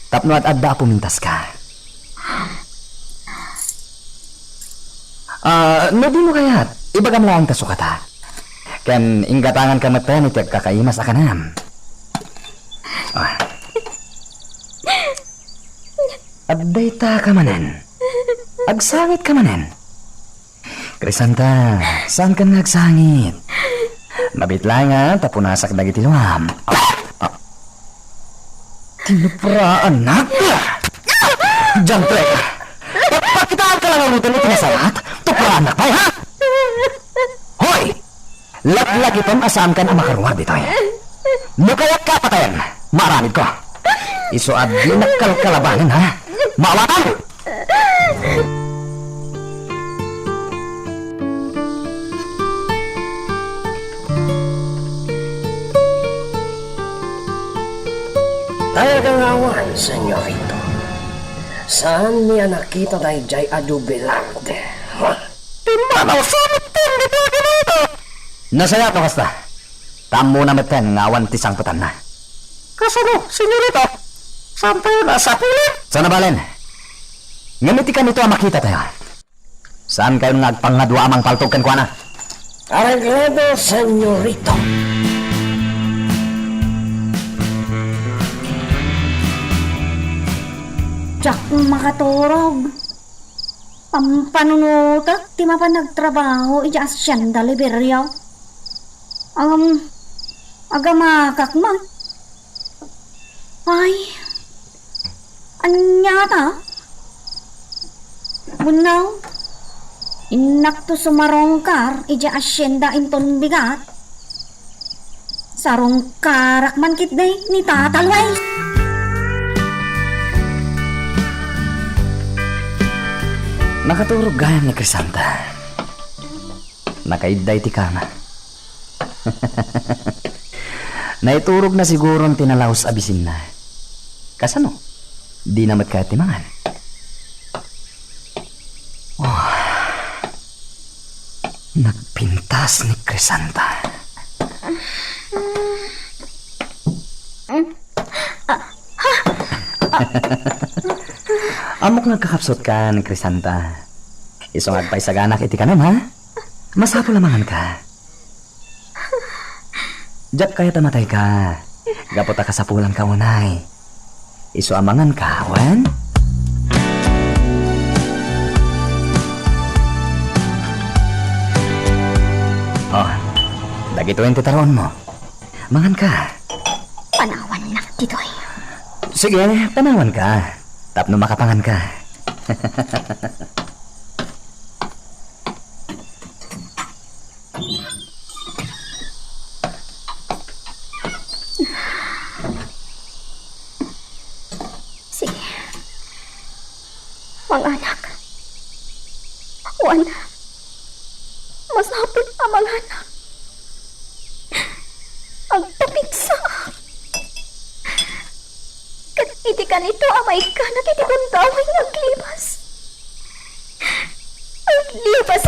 Tapno ad-adda a pumintaska. Ah, no dimo kayat, ibagam laeng ta sukata. Ken inggatanganka metten iti agkakaimas a kanam. Ah. Adda ita ka manen. Agsangit ka manen. Crisanta, saankan nga agsangit? Mabiit laeng nga ta punasak dagiti luam. Tinupraanak! Diantre! Pakpakitaan ka lang ngaruden iti nasayaat? Tupraanak pay, ha? Hoy! Laglagipen a saankan a makaruar ditoy. No kayatko a patayen, maaramidko. Isu a dinak kalkalabanen, ha? Maawatan! Talaga nga awan, senyorito. Saanmi a nakita daydiay a dubilarte. Ha? Ti manaw sa metten ditoy kinita. Nasayaat no kasta. Ta ammona metten nga awan ti sangpetanna. Kasano, senyorito? Saantayo nasapulan? Saan a balen? Ngem iti kanito a makitatayo, saankayon nga agpangngadua a mangpaltog kenkuana? Areglado, senyorito. Diak makaturog. Pampanunotek ti mapan agtrabaho idiay Hacienda Liberio. Agam-, agamakak man. Ay, ania ta? Wenno, innakto sumarungkar idiay Hacienda inton bigat. Sarungkarak man ketdi ni Tata Luis. Nakaturog gayam ni Crisanta. Nakaidday ti kama. Naiturogna siguron ti nalaus a bisinna. Kasano? Dina met kayat ti mangan. Oh. Nagpintas ni Crisanta. Ammok nga agkakapsutka ni Crisanta. Isu nga agpaisaganak iti kanem, ha? Masapul a manganka. Diak kayat a matayka. Gapu ta kasapulanka unay. Isu a manganka, wen? Oh, dagitoyen ti taruonmo. Manganka. Panawannak ditoy. Sige, panawanka. Tapno makapanganka. Sige. Manganak. Awan. Masapul a manganak. Agpapigsa. Ket iti kanito a maikkanak iti gundaway nga aglibas. Aglibas.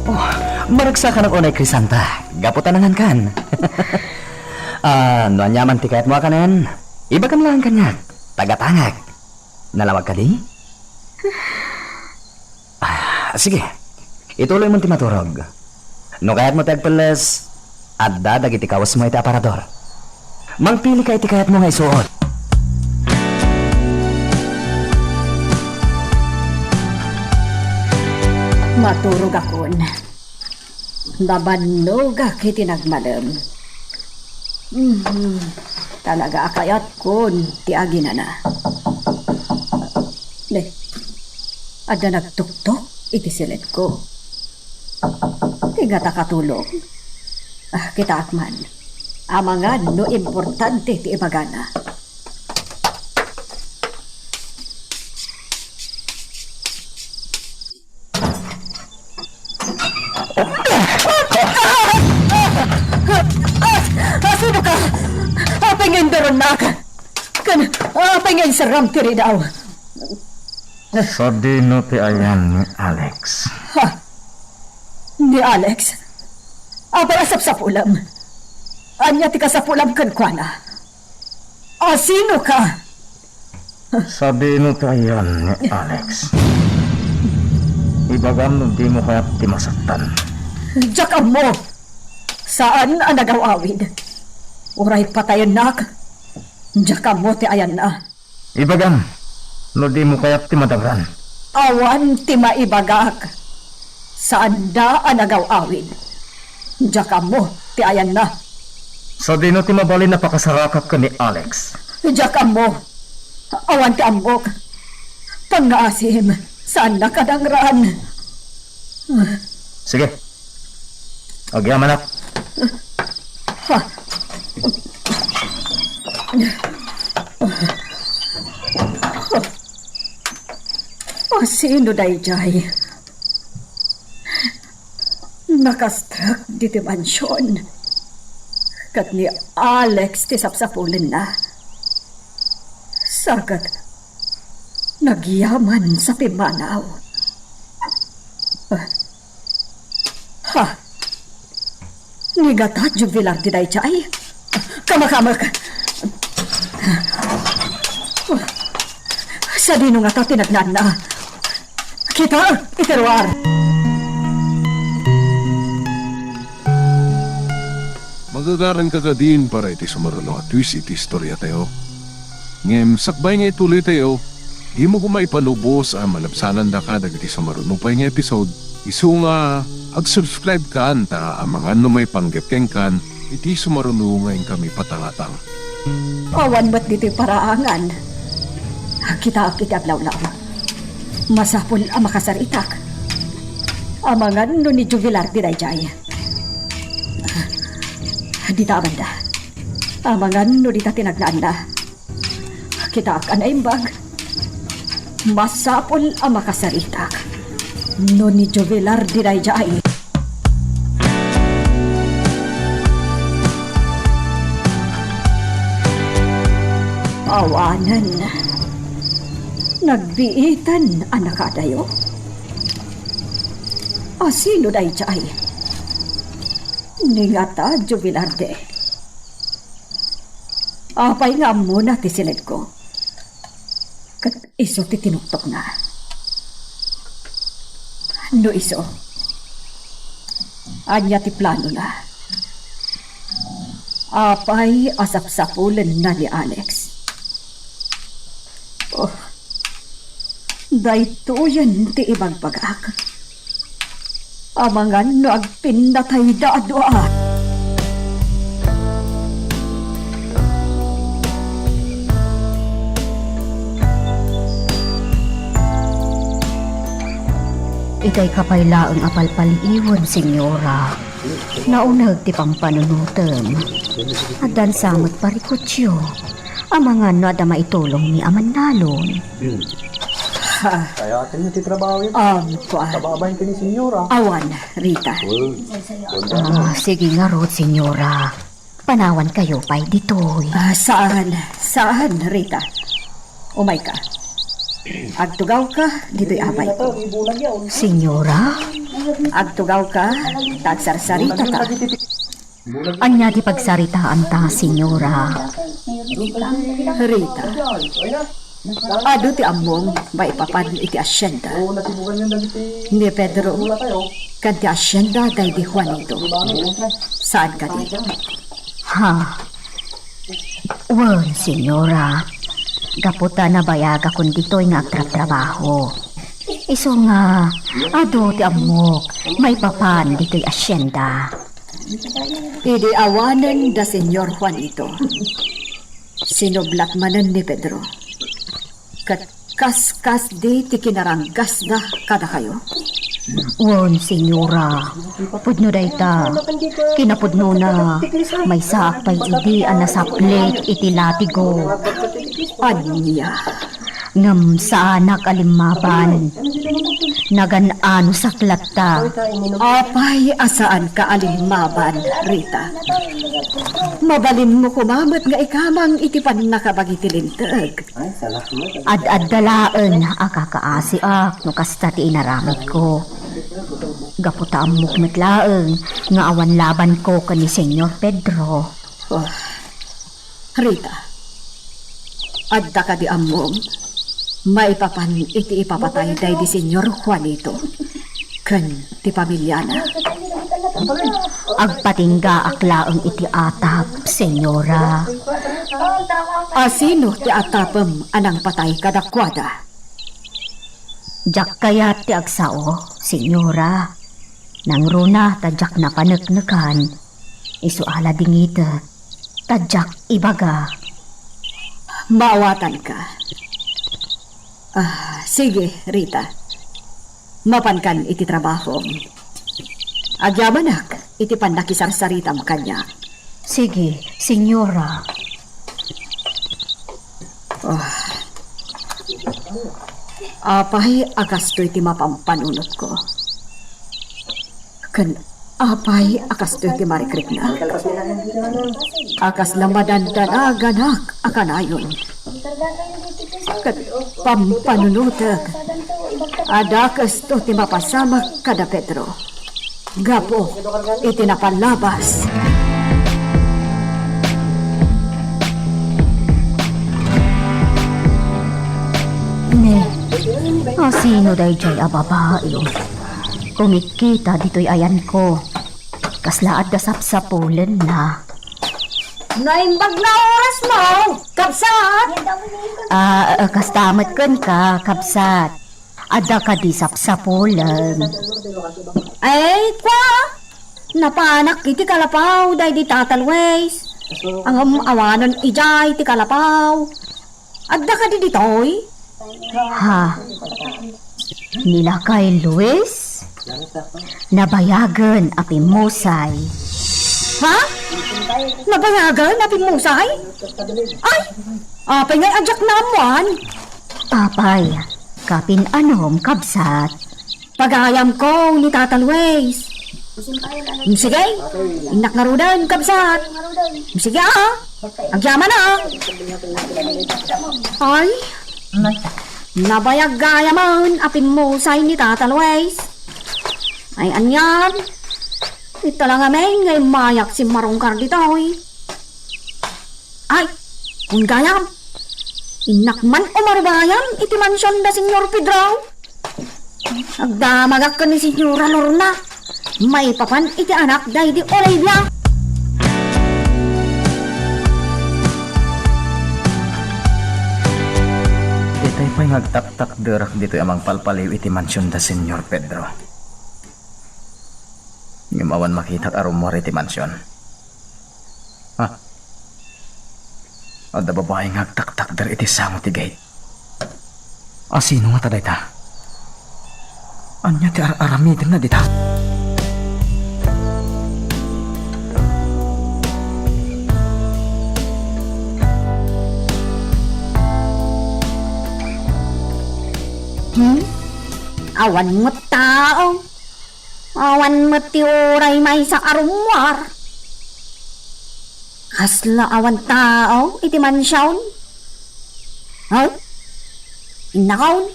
Oh, marugsakanak unay, Crisanta, gapu ta nangankan. Ah, no aniaman ti kayatmo a kanen, ibagam laeng kaniak, tagatangak. Nalawag kadi? Ah, sige. Ituloymon ti maturog. No kayatmo ti agpelles, adda dagiti kawesmo iti aparador. Mangpilika iti kayatmo nga isuot. Maturogakon. Nabannogak iti nagmalem. Mhm. Talaga a kayatkon ti aginana. Ne, adda nagtuktok iti siledko. Ti ngata katulong. Ah, kitaak man. Amangan no importante ti ibagana. Ah, sino ka? Apay nga indaronnak? Kan, apay nga inserram ti ridaw? Sadino ti ayan ni Alex? Ha? Ni Alex? Apay a sapsapulam? Ania ti kasapulam kenkuana? Asino ka? Sadino ti ayan ni Alex? Ibagam no dimo kayat ti masaktan. Diak ammo. Saan a nagaw-awid. Uray patayennak. Diak ammo ti ayanna. Ibagam, no dimo kayat ti madangran. Awan ti maibagak. Saanda a nagaw-awid. Diak ammo ti ayanna. Sadino ti mabalin a pakasarakak ken ni Alex? Diak ammo. Awan ti ammok. Pangngaasim, saannak a dangran. Sige. Agyamanak. Ha? O, sino daydiay? Nakastrek diti mansion. Ket ni Alex ti sapsapulenna. Sa ket nagyaman sa pimmanaw. Ha? Ni ngata jubilar ti daydiay? Kamakamek! Sadino ngata ti nagnaanna? Kita iti ruar! Magagaranka kadin para iti sumaruno a twist iti istoriatayo. Ngem sakbay nga ituloytayo, dimo koma ipalubos a malabsanandaka dagiti sumaruno pay nga episode, isu nga ag-subscribe kan ta amangan no maipanggep kenkan iti sumaruno nga inkami patangatang. Awan met ditoy paraangan. Kitaak iti aglawlaw. Masapul a makasaritak. Amangan no ni Jubilar ti daydiay. Dita a banda. Amangan no dita ti nagnaanna. Kitaak a naimbag. Masapul a makasaritak no ni Jubilar ti daydiay. Awanen. Nagbiiten a nakadayo. A sino daydiay? Ni ngata, Jubilar de. Apay nga ammona ti siledko? Ket isu ti tinuktokna. No isu, ania ti planona? Apay a sapsapulenna ni Alex? Oh, daytoyen ti ibagbagak. Amangan no agpinnatayda a dua. Itay ka pay laeng a palpaliiwen, Senyora. Nauneg ti pampanunotem. Addan sa met parikutyo. Amangan no adda maitulongmi a mannalon. Hmm. Ha. Kaya atin ti trabaho yun. Um, kuan. Kababayan ka ni Senyora. Awan, Rita. Well, well, Ah, sige ngarud, Senyora. Panawan kayo pay ditoy. Ah, saan? Saan, Rita? Umay ka. Agtugaw ka, ditoy abay ko. Senyora? Agtugaw ka, tagsarsarita ta. Ania ti pagsaritaanta, Senyora? Rita, adu ti ammom maipapan iti asienda ni Pedro ken ti asienda daydi Juanito. Saan kadi? Ha? Wen, Senyora. Gapu ta nabayagakon ditoy nga agtrabtrabaho. Isu nga, adu ti ammok maipapan ditoy asienda. Idi awanen da Señor Juanito, sinublat manen ni Pedro. Ket kaskasdi ti kinaranggasda kadakayo? Wen, Señora, pudno dayta. Kinapudnona, maysaak pay idi a nasaplit iti latigo. Ania? Ngem saanak a limmaban. Nagan-anosak latta. Apay a saanka a limmaban, Rita? Mabalinmo koma met nga ikamang iti pannakabagi ti Linteg. Ad-adda laeng a kakaasiak no kasta ti inaramidko. Gapu ta ammok met laeng nga awan labanko ken ni Señor Pedro. Oh. Rita, adda kadi ammom maipapan iti ipapatay daydi Señor Juanito ken ti pamiliana? Agpatinggaak laeng iti atap, Senyora. Asino ti atapem a nangpatay kadakuada? Diak kayat ti agsao, Senyora. Nangruna ta diak napaneknekan. Isu a la dingitek ta diak ibaga. Maawatanka. Ah, sige, Rita. Mapankan iti trabahom. Agyamanak iti pannakisarsaritam kaniak. Sige, Senyora. Ah. Apay a kastoy ti mapampanunotko? Ken apay a kastoy ti marikrikna? A kasla madandanaganak a kanayon. Ket pampanunotek a dakesto ti mapasamak kada Pedro gapu iti napalabas. Ne, asino daydiay a babai? Kumikkita ditoy ayanko. Kasla adda sapsapulenna. Naimbag nga oras mo, kabsat! Ah, ah, kasta met kenka, kabsat. Adda kadi sapsapulen? Ay, kwa! Napanak iti kalapaw daydi Tata Luis. Ngem awanen idiay ti kalapaw. Adda kadi ditoy? Ha? Ni lakay Luis? Nabayagen a pimmusay. Ha? Nabayagen a pimmusay? Ay! Apay ngay a diak naammuan? Apay, kapin-anom, kabsat? Pagayamko ni Tata Luis. Sige, innak ngaruden, kabsat. Sige, ah. Agyaman, ah. Ay, nabayag gayamen a pimmusay ni Tata Luis. Ay, anian? Ita la ngamin nga immayak si Marungkar ditoy. Ay, kun gayam, innak man umarubayam iti mansion da Señor Pedro. Agdamagak ken ni Señora Lorna maipapan iti anak daydi Olivia. Itay pay nga agtaktakderak ditoy a mangpalpaliw iti mansion da Señor Pedro. Ngem awan makitak a rummuar iti mansion. Ha? Adda babai nga agtaktakder iti sango ti gate. Asino ngata dayta? Ania ti ar-aramidenna dita? Hmm? Awan met tao. Awan met ti uray maysa a rummuar. Kasla awan tao iti mansion? Ay, innakon,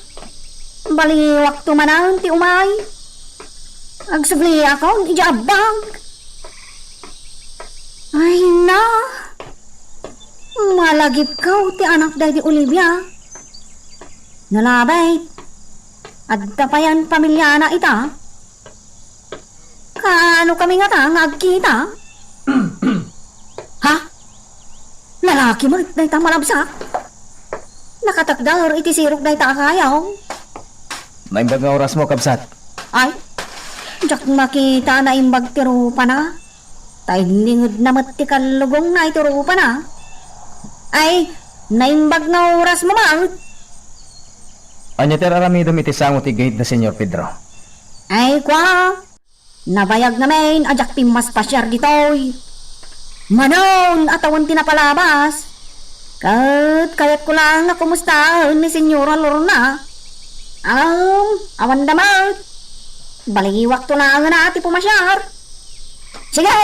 baliwakto manen ti umay. Agsubliakon idiay abbag. Ay na, malagipko ti anak daydi Olivia. Nalabit, adda payen pamiliana ita? Kaano kami ngata nga agkita? Ha? Lalaki met dayta malabsak? Nakatakder iti sirok dayta a kayaw. Naimbag nga orasmo, kabsat. Ay, diak makita a naimbag ti rupana. Ta inlingedna met ti kallugongna iti rupana. Ay, naimbag nga orasmo met. Ania ti ar-aramidem iti sango ti gate da Señor Pedro? Ay, kwa, nabayag ngamin a diak pimmaspasiar ditoy. Manen a tawen ti napalabas. Ket kayatko laeng a kumustaen ni Señora Lorna. Am, awan da met. Baliwakto laeng a ti pumasiar. Sige!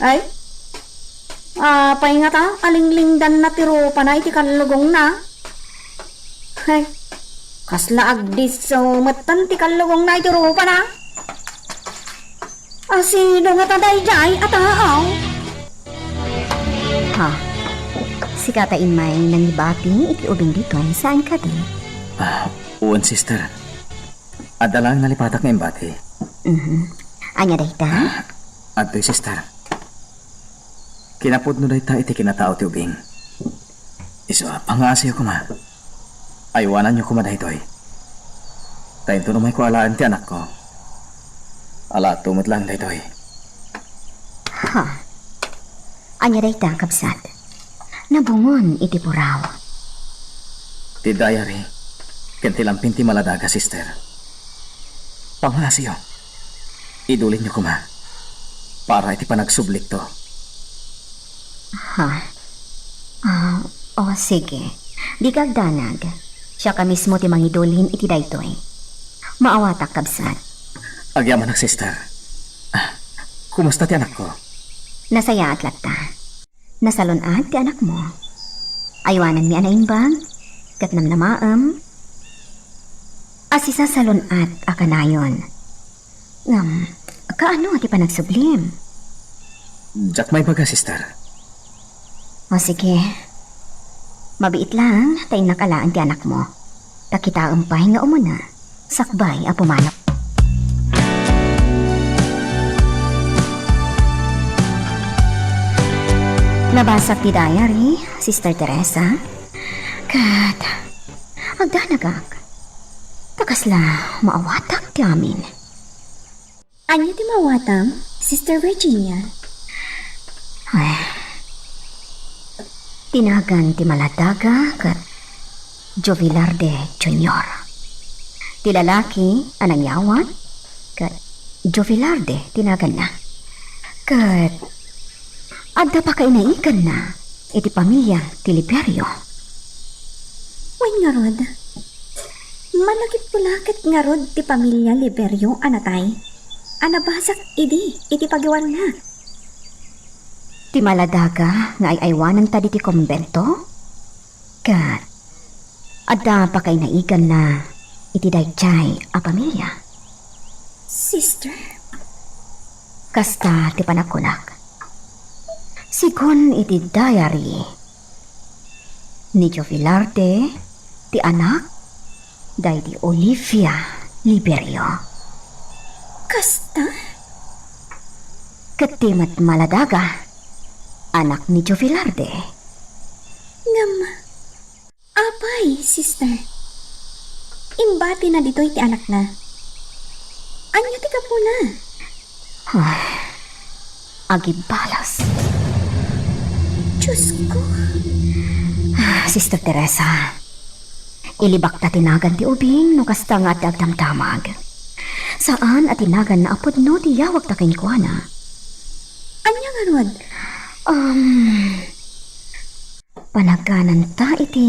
Ay, apay ngata a linglingdanna ti rupana iti kallugongna? Ay, kasla agdisso metten ti kallugongna iti rupana? Asino ngata daydiay a tao? Ha? Sika ta immay nangibati iti ubing ditoy, saan kadi? Ah, wen, sister. Adda laeng nalipatak nga imbati. Mhm. Ania dayta? Adtoy, sister. Kinapudno dayta iti kinatao ti ubing. Isu a, pangngaasiyo koma. Aywananyo koma daytoy. Ta inton umayko alaen ti anakko, alaatto met laeng daytoy. Ha? Ania dayta, kabsat? Nabungon iti puraw. Ti diary ken ti lampin ti maladaga, sister. Pangngaasiyo, idulinyo koma para iti panagsublikto. Ha? Ah, o, sige. Dika agdanag. Siak a mismo ti mangidulin iti daytoy. Maawatak, kabsat. Agyamanak, sister. Ah, kumusta ti anakko? Nasayaat latta. Nasalun-at ti anakmo. Aywananmi a naimbag, ket namnamaem a sisasalun-at a kanayon. Ngem, kaano ti panagsublim? Diak maibaga, sister. O sige. Mabiit laeng ta innak alaen ti anakmo. Ta kitaem pay nga umuna, sakbay a pumanaw. Nabasak ti diary, Sister Teresa. Ket agdanagak. Ta kasla maawatak ti amin. Ania ti maawatam, Sister Virginia? Ay, ti nagan ti maladaga ket Jovilarde Junior. Ti lalaki a nangyawat ket Jovilarde ti naganna. Ket adda pakainaiganna iti pamilia ti Liberio. Wen ngarud, managippulaket ngarud ti pamilia Liberio a natay a nabasak idi iti pagiwanna. Ti maladaga nga ay-aywananta diti kombento, ket adda pakainaiganna iti daydiay a pamilia. Sister? Kasta ti panagkunak. Sigun iti diary, ni Jovilarde ti anak daydi Olivia Liberio. Kasta? Ket ti met maladaga, anak ni Jovilarde. Ngem, apay, sister? Imbatina ditoy ti anakna. Ania ti gapuna? Ay, agibalas. Diosko. Ah, Sister Teresa, ilibakta ti nagan ti ubing no kasta nga adda agdamdamag. Saan a ti naganna a pudno ti yawagta kenkuana. Ania ngarud? Um, Panagananta iti,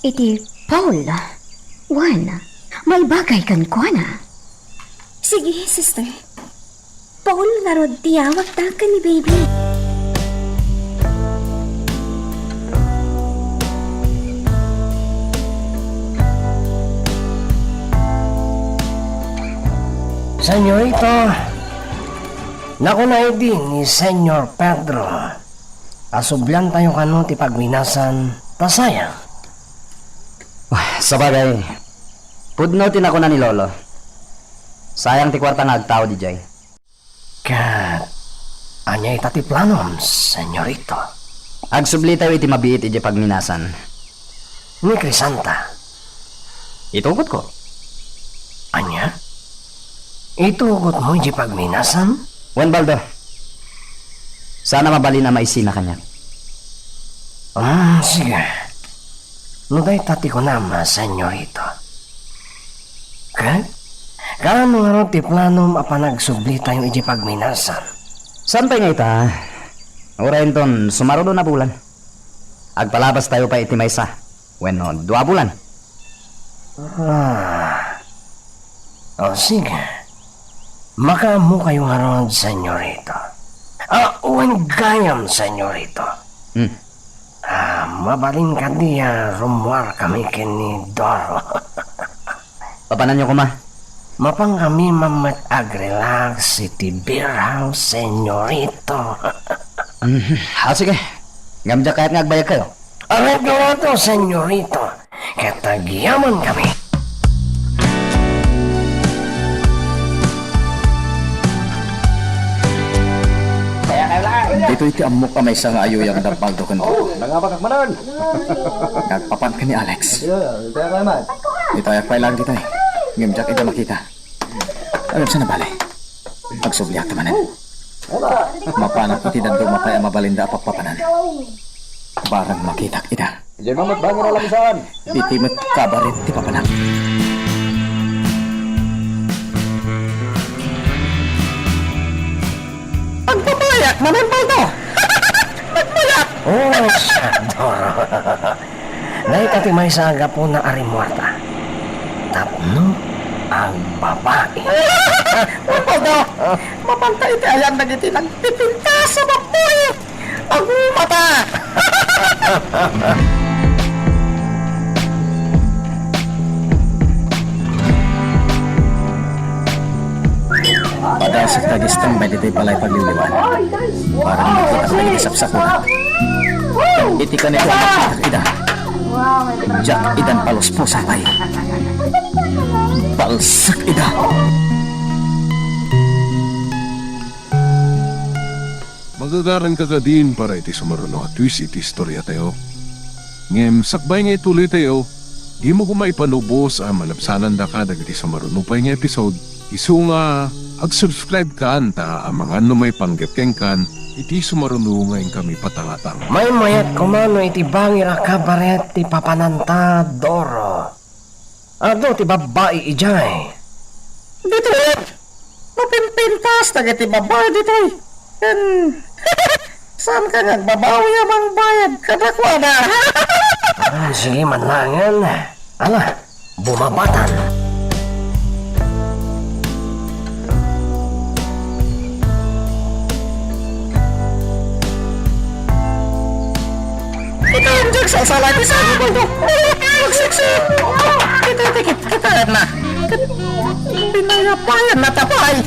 iti Paul. Wen, maibagay kenkuana. Sige, sister. Paul ngarud ti yawagta ken ni baby. Senyorita, nakuna idi ni Senyor Pedro a subliantayo kano ti pagminasan ta sayang. Wah, sabagay, pudno ti nakuna ni Lolo. Sayang ti kuarta nga agtaud idiay. Ket ania ita ti planom, senyorito? Agsublitayo iti mabiit idiay pagminasan. Ni Crisanta. Itugotko. Ania? Itugotmo idiay pagminasan? Wen, Baldo. Sana mabalin a maisina kaniak. Ah, sige. No dayta ti kunam, senyorito. Ket, kaano ngarud ti planom a panagsublitayo idiay pagminasan? Saan pay nga ita? Uray inton sumaruno a bulan, agpalabastayo pay iti maysa wenno dua a bulan. Ah. O, sige. Makaammokayo ngarud, senyorito. Ah, wen gayam, senyorito. Hmm. Ah, mabalin kadi a rummuarkami ken ni Doro? Papananyo koma? Mapankami man met agrelax iti beer house, senyorito. Mhm. Ah, sige. Ngem diak kayat nga agbayagkayo. Areglato, senyorito. Ket agyamankami. Kaya kayo laang. Di Daytoy ti ammok a maysa nga ayuyang da Baldo kenka. Oh, nangabakak manen. Nagpapan ken ni Alex. Itayak pay laeng ditoy. Ngem diak ida makita. Ngem saan a bale? Agsubliak ta manen. Mapanak iti dadduma pay a mabalinda a pappapanan. Barang makitak ida. Idiay met bangir a langsaan. Iti met kabaret ti papanak. Agbabayak manen, Baldo! Agbabayak! Oh, Sandor. Dayta ti maysa a gapuna a rimmuarta. Tapno agbabai. Baldo! Mapanta iti ayan dagiti nagpipintas a babbai! Agumata! Padasek ta agistambay ditoy balay pagliwliwan. Para makita dagiti sapsapulan. Iti kanito a makitak ida. Diak idan palusposa pay. Balsek ida. Magagaranka kadin para iti sumaruno a twist iti istoriatayo. Ngem sakbay nga ituloytayo, dimo koma ipanubos a malabsanandaka dagiti sumaruno pay nga episode. Isu nga ag-subscribe kan ta amangan no maipanggep kenkan iti sumaruno nga inkami patangatang. Maymayat koma no iti bangir a kabaret ti papananta, Doro. Adu ti babbai idiay. Ditoy, mapimpintas dagiti babbai ditoy. Ken, saanka nga agbabawi a mangbayad kadakuada? Ah, sige man laengen. Ala, bumabatan. Ita ang jagsalsala ti Santo Baldo. Magsiksi. Kita, kita, kita, kita na. Pinayapayan na tapay.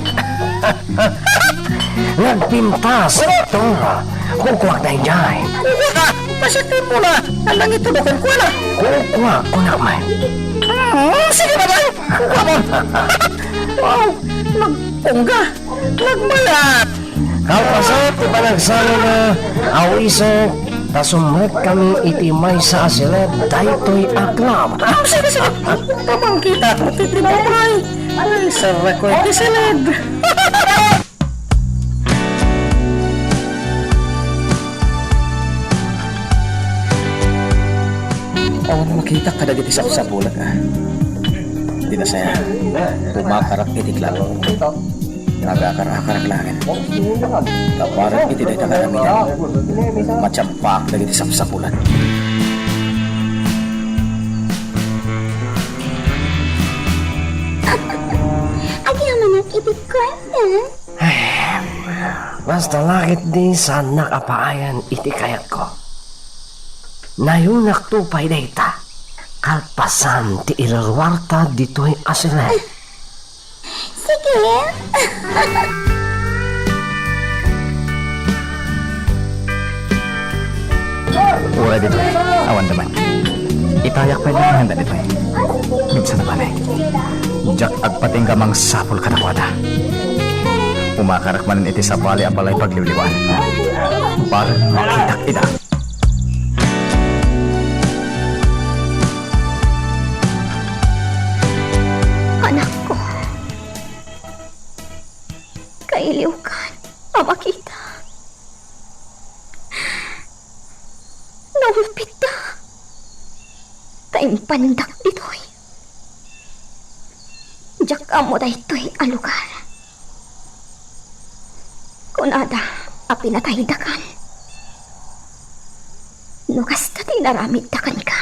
Nagpintas, Dora. Kukuak daydiay. Kukuak ka. Pasitin mo na. Alang ito na kukuha na. Kukuak, kunak man. Hmm, sige na, bay. Kukuak mo. Wow, nagpungga. Nagmayat. Kalpasan ti panagsanona, awisek, ta sumrek kami iti maysa a siled daytoy a club. Ah, sige, sige. Pamangkita ko ti tinapay. Ay, sarrek ko iti siled. Awan makita kadagiti sapsapulan, ah. Di na saya. Umakarak iti club. Nagakar-akarak laeng. Kaparak iti dayta nga aramidan. Matiampak dagiti sapsapulan. Agyamanak iti kwarta. Ay, basta laketdi saannak a paayan iti kayatko. Nayonakto pay dayta. Kalpasan ti iruruarta ditoy a siled. Sige. Uray ditoy, awan da man. Itayak pay laeng dayta ditoy. Minsan a bale. Diak agpatingga a mangsapul kadakuada. Umakarak manen iti sabali a balay pagliwliwan. Barang makitak ida. Anakko, kailiwkan a makita. Naulpitta. Ta impandak ditoy. Diak ammo daytoy a lugar. Kunada a pinataydakan. No kasta ti inaramidda kenka,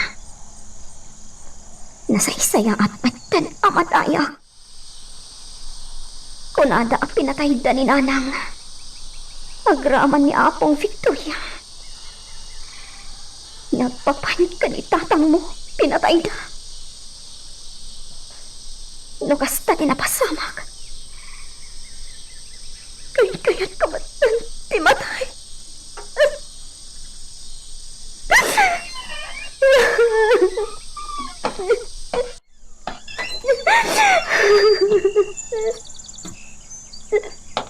nasaysayaat metten a matayak. Kunada a pinatayda ni Nanang. Agraman ni Apong Victoria. Nagpapan ken ni tatangmo, pinatayda. No kasta ti napasamak, kankayatko met ti matay.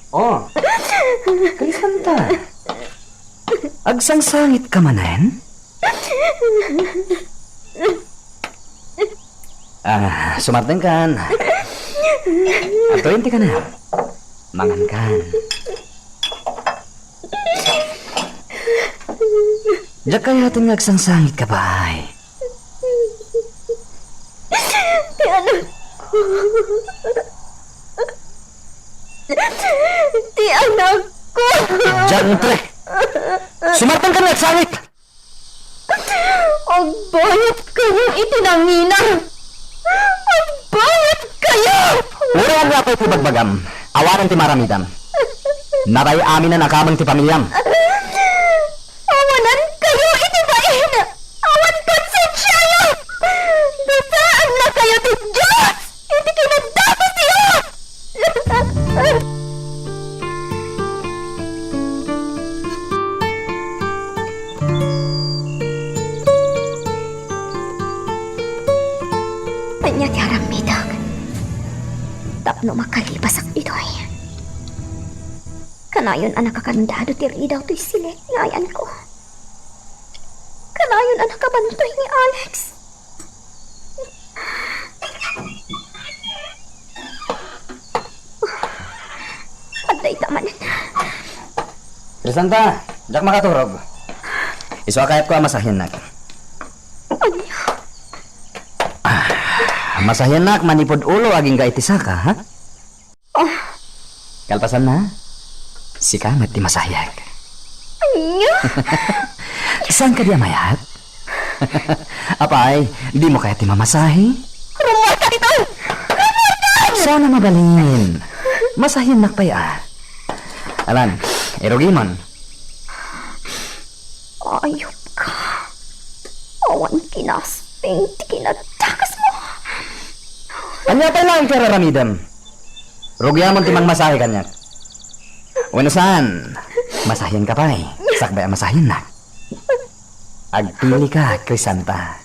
Oh, Crisanta. Agsangsangitka manen? Ah, sumartenkan. Adtoyen ti kanam. Mangankan. Diak kayaten nga agsangsangitka pay. Ti anakko. Ti anakko. Diantre! Sumartenkan nga agsangit! Agbayat kayo iti nangina! Agbayat kayo! Uray ania pay ti bagbagam, awanen ti maaramidam. Natay aminen a kameng ti pamiliam. Awanan kayo iti bain! Awan konsensiayo! Dusaenna kayo ti Dios iti kinadakesyo! Ania ti aramidek tapno makalipasak ditoy? Kanayon a nakakandado ti ridaw toy silet nga ayanko. Kanayon a nakabantoy ni Alex. Adda ita manen. Crisanta, diak makaturog. Isu a kayatko a masahiennak. Ania? Ah, masahiennak manipud ulo agingga iti saka, ha? Oh. Kalpasanna, sika met ti masahiek. Ania? Saan kadi a mayat? Apay, dimo kayat ti mamasahe? Rummuarka ditoy! Rummuarka! Saan a mabalin. Masahiennak pay a. Alan, irugimon. Ayupka. Awan kinasping ti kinadakesmo. Ania pay laeng ti ar-aramidem? Rugiamon ti mangmasahe kaniak. Wenno saan, masahienka pay, sakbay a masahiennak. Agpilika, Crisanta.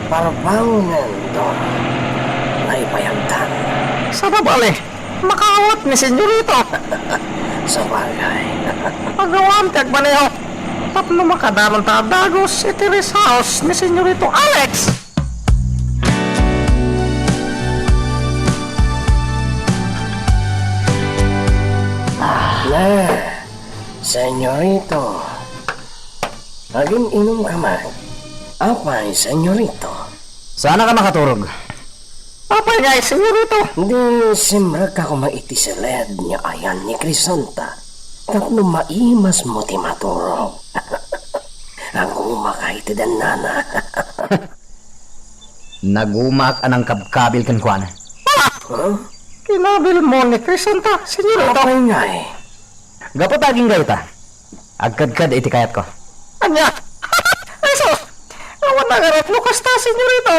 Parbangonen, Dora. Naipayagtan. Sabali, makaawat ni Senyorito. Sabagay. Agawan ti agmaneho tapno makadalonta a dagus iti rest house ni Senyorito Alex. Ah, Senyorito, agin-inumka man? Apay, Senyorito? Saanka makaturog? Apay ngay, Senyorito? Di simrekka koma iti siled nga ayan ni Crisanta tapno maimasmo ti maturog. Agumaka iti dennana. Nagumak a nangkabkabil kenkuana. Huh? Kinabilmo ni Crisanta, Senyorito? Apay ngay? Gapu ta agingga ita, agkedked iti kayatko. Ania? Ay sus! Awan a garud no kasta, Senyorito.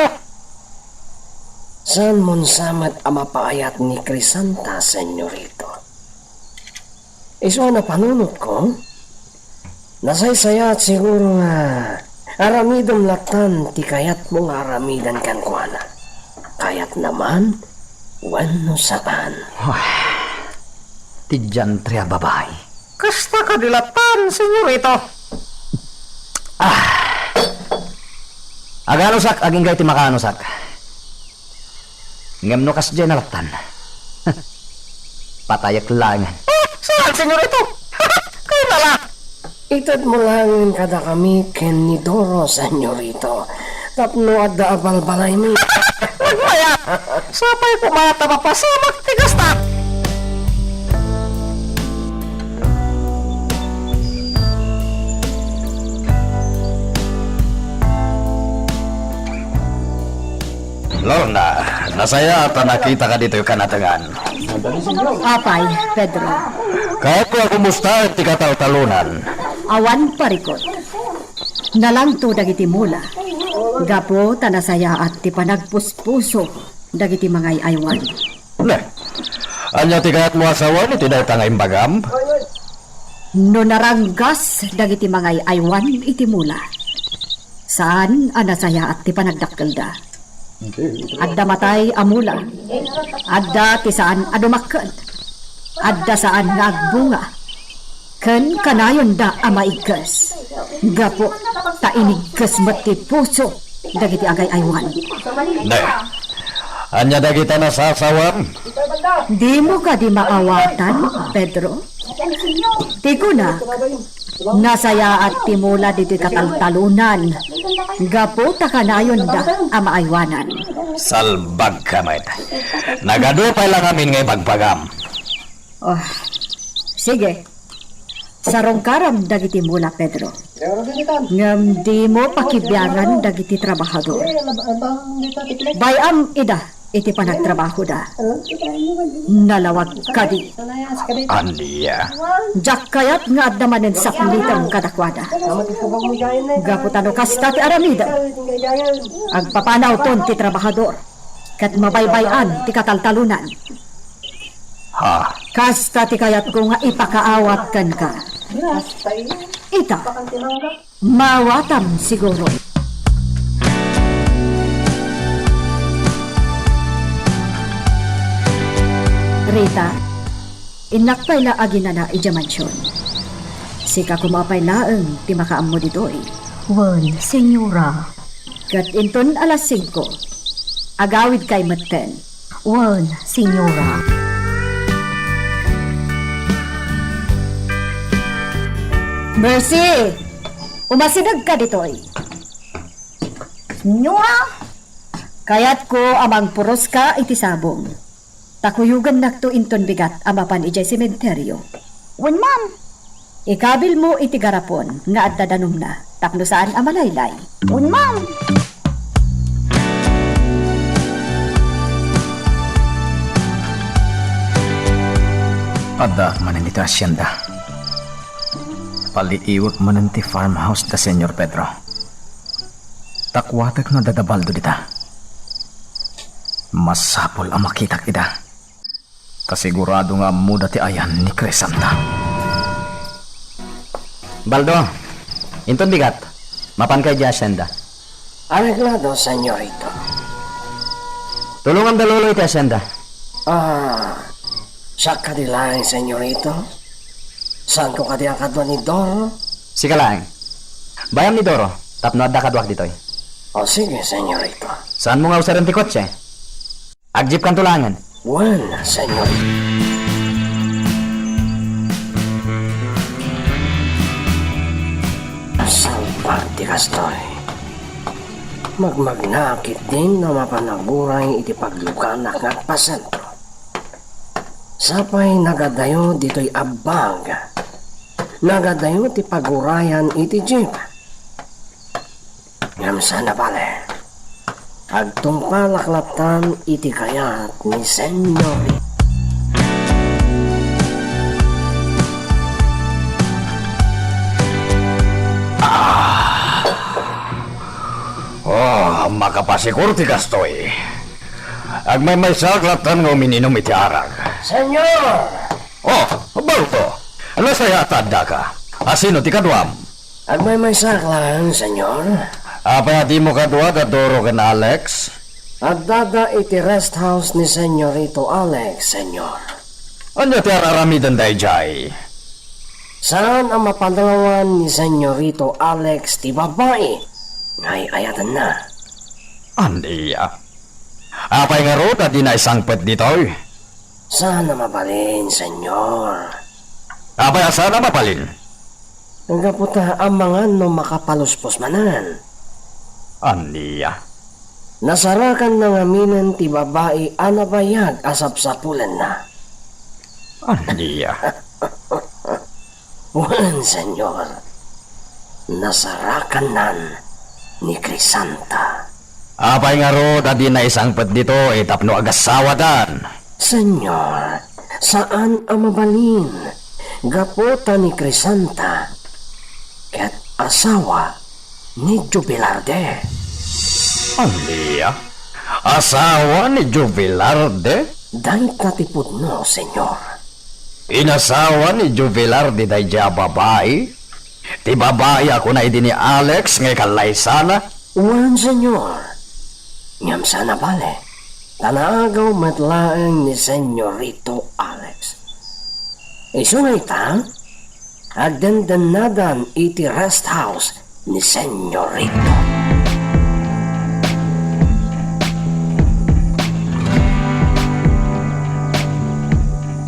Saanmon sa met a mapaayat ni Crisanta, Senyorito. Isu a napanunotko, nasaysayaat siguro nga aramidem lattan ti kayatmo nga aramidan kenkuana. Kayatna man wenno saan. Ti diantre a babai. Kasta kadi lattan, Senyorito? Ah. Aganusak agingga iti makaanusak. Ngem no kasdiay nalattan, patayek laengen. Ah, saan, Senyorito? Kayo na la! Itedmo laengen kadakami ken ni Doro, Senyorito, tapno adda a balbalaymi. Nagmayat! Sapay koma ta mapasamak ti kasta! Lorna, nasayaat a nakitaka ditoy kanatengan. Apay, Pedro. Kayatko a kumustaen ti kataltalonan. Awan parikut. Nalangto dagiti mula. Gapu ta nasayaat ti panagpuspuso dagiti mangay-aywan. Ne, ania ti kayatmo a sawen iti dayta nga imbagam? No naranggas dagiti mangay-aywan iti mula, Saan a nasayaat ti panagdakkelda. Adda matay a mula. Adda ti saan a dumakkel. Adda saan nga agbunga. Ken kanayonda a maigges. Gapu ta inigges met ti puso dagiti agay-aywan. Ne, ania dagita nasasawam? Dimo kadi maawatan, Pedro? Ti kunak, nasayaat ti mula ditoy kataltalunan, gapu ta kanayonda a maaywanan. Salbagka met. Nagadu pay la ngamin nga ibagbagam. Oh, sige. Sarungkaram dagiti mula, Pedro. Ngem dimo pakibiaran dagiti trabahador. Bay-am ida iti panagtrabahoda. Nalawag kadi. Ania? Diak kayat nga adda manen saplitem kadakuada. Gapu ta no kasta ti aramidem, agpapanawton ti trabahador, ket mabaybay-an ti kataltalunan. Ha? Kasta ti kayatko nga ipakaawat kenka. Ita, maawatam siguro. Rita, innak pay la aginana idiay mansion. Sika koma pay laeng ti makaammo ditoy. Wen, senyora. Ket inton alas singko, agawidkay metten. Wen, senyora. Mercy! Umasidegka ditoy. Senyora? Kayatko a mangpuroska iti sabong. Ta kuyogennakto inton bigat a mapan idiay sementerio. Wen, ma'am. Ikabilmo iti garapon nga adda danumna tapno saan a malaylay. Wen, ma'am. Addaak manen iti hacienda. Paliiwek manen ti farmhouse da Señor Pedro. Ta kuatek no adda Baldo dita. Masapul a makitak ida. Ta sigurado nga ammoda ti ayan ni Crisanta. Baldo, inton bigat, mapanka idiay hacienda. Areglado, senyorito. Tulongam da Lolo iti hacienda. Ah, siak kadi laeng, senyorito? Saanko kadi a kadua ni Doro? Sika laeng. Bayam ni Doro, tapno adda kaduak ditoy. O, sige, senyorito. Saanmo nga usaren ti kotse? Agjipkanto laengen. Wen, senyor. Salbag ti kastoy. Magmagna ketdin a mapan aguray iti pagluganak nga agpasentro. Sapay nagadayo ditoy a bag. Nagadayo ti pagurayan iti jeep. Ngem saan a bale, agtungpalak lattan iti kayat ni Senyor. Ah! Oh, makapasikor ti kastoy. Agmaymaysaak lattan nga umininum iti arak. Senyor! Oh, Baldo! Nasayaat ta addaka. Asino ti kaduam? Agmaymaysaak laeng, senyor. Apay a dimo kadua da Doro ken Alex? Addada iti rest house ni Senyorito Alex, senyor. Ania ti ar-aramidenda idiay? Saan a mapanawan ni Senyorito Alex ti babai nga ay-ayatenna. Ania? Apay ngarud a di naisangpet ditoy? Saan a mabalin, senyor. Apay a saan a mabalin? Gapu ta amangan no makapaluspos manen. Ania? Nasarakanna ngaminen ti babai a nabayag a sapsapulenna. Ania? Wen, senyor. Nasarakannan ni Crisanta. Apay ngarud a di naisangpet ditoy tapno agasawadan? Senyor, saan a mabalin. Gapu ta ni Crisanta ket asawa ni Jubilarde. Ania? Asawa ni Jubilarde? Dayta ti pudno, senyor. Inasawa ni Jubilarde daydiay a babai? Ti babai a kuna idi ni Alex nga ikallaysana? Wen, Senyor. Ngem saan a bale, ta naagaw met laeng ni Senyorito Alex. Isu nga ita, agdendennadan iti rest house ni Senyorito.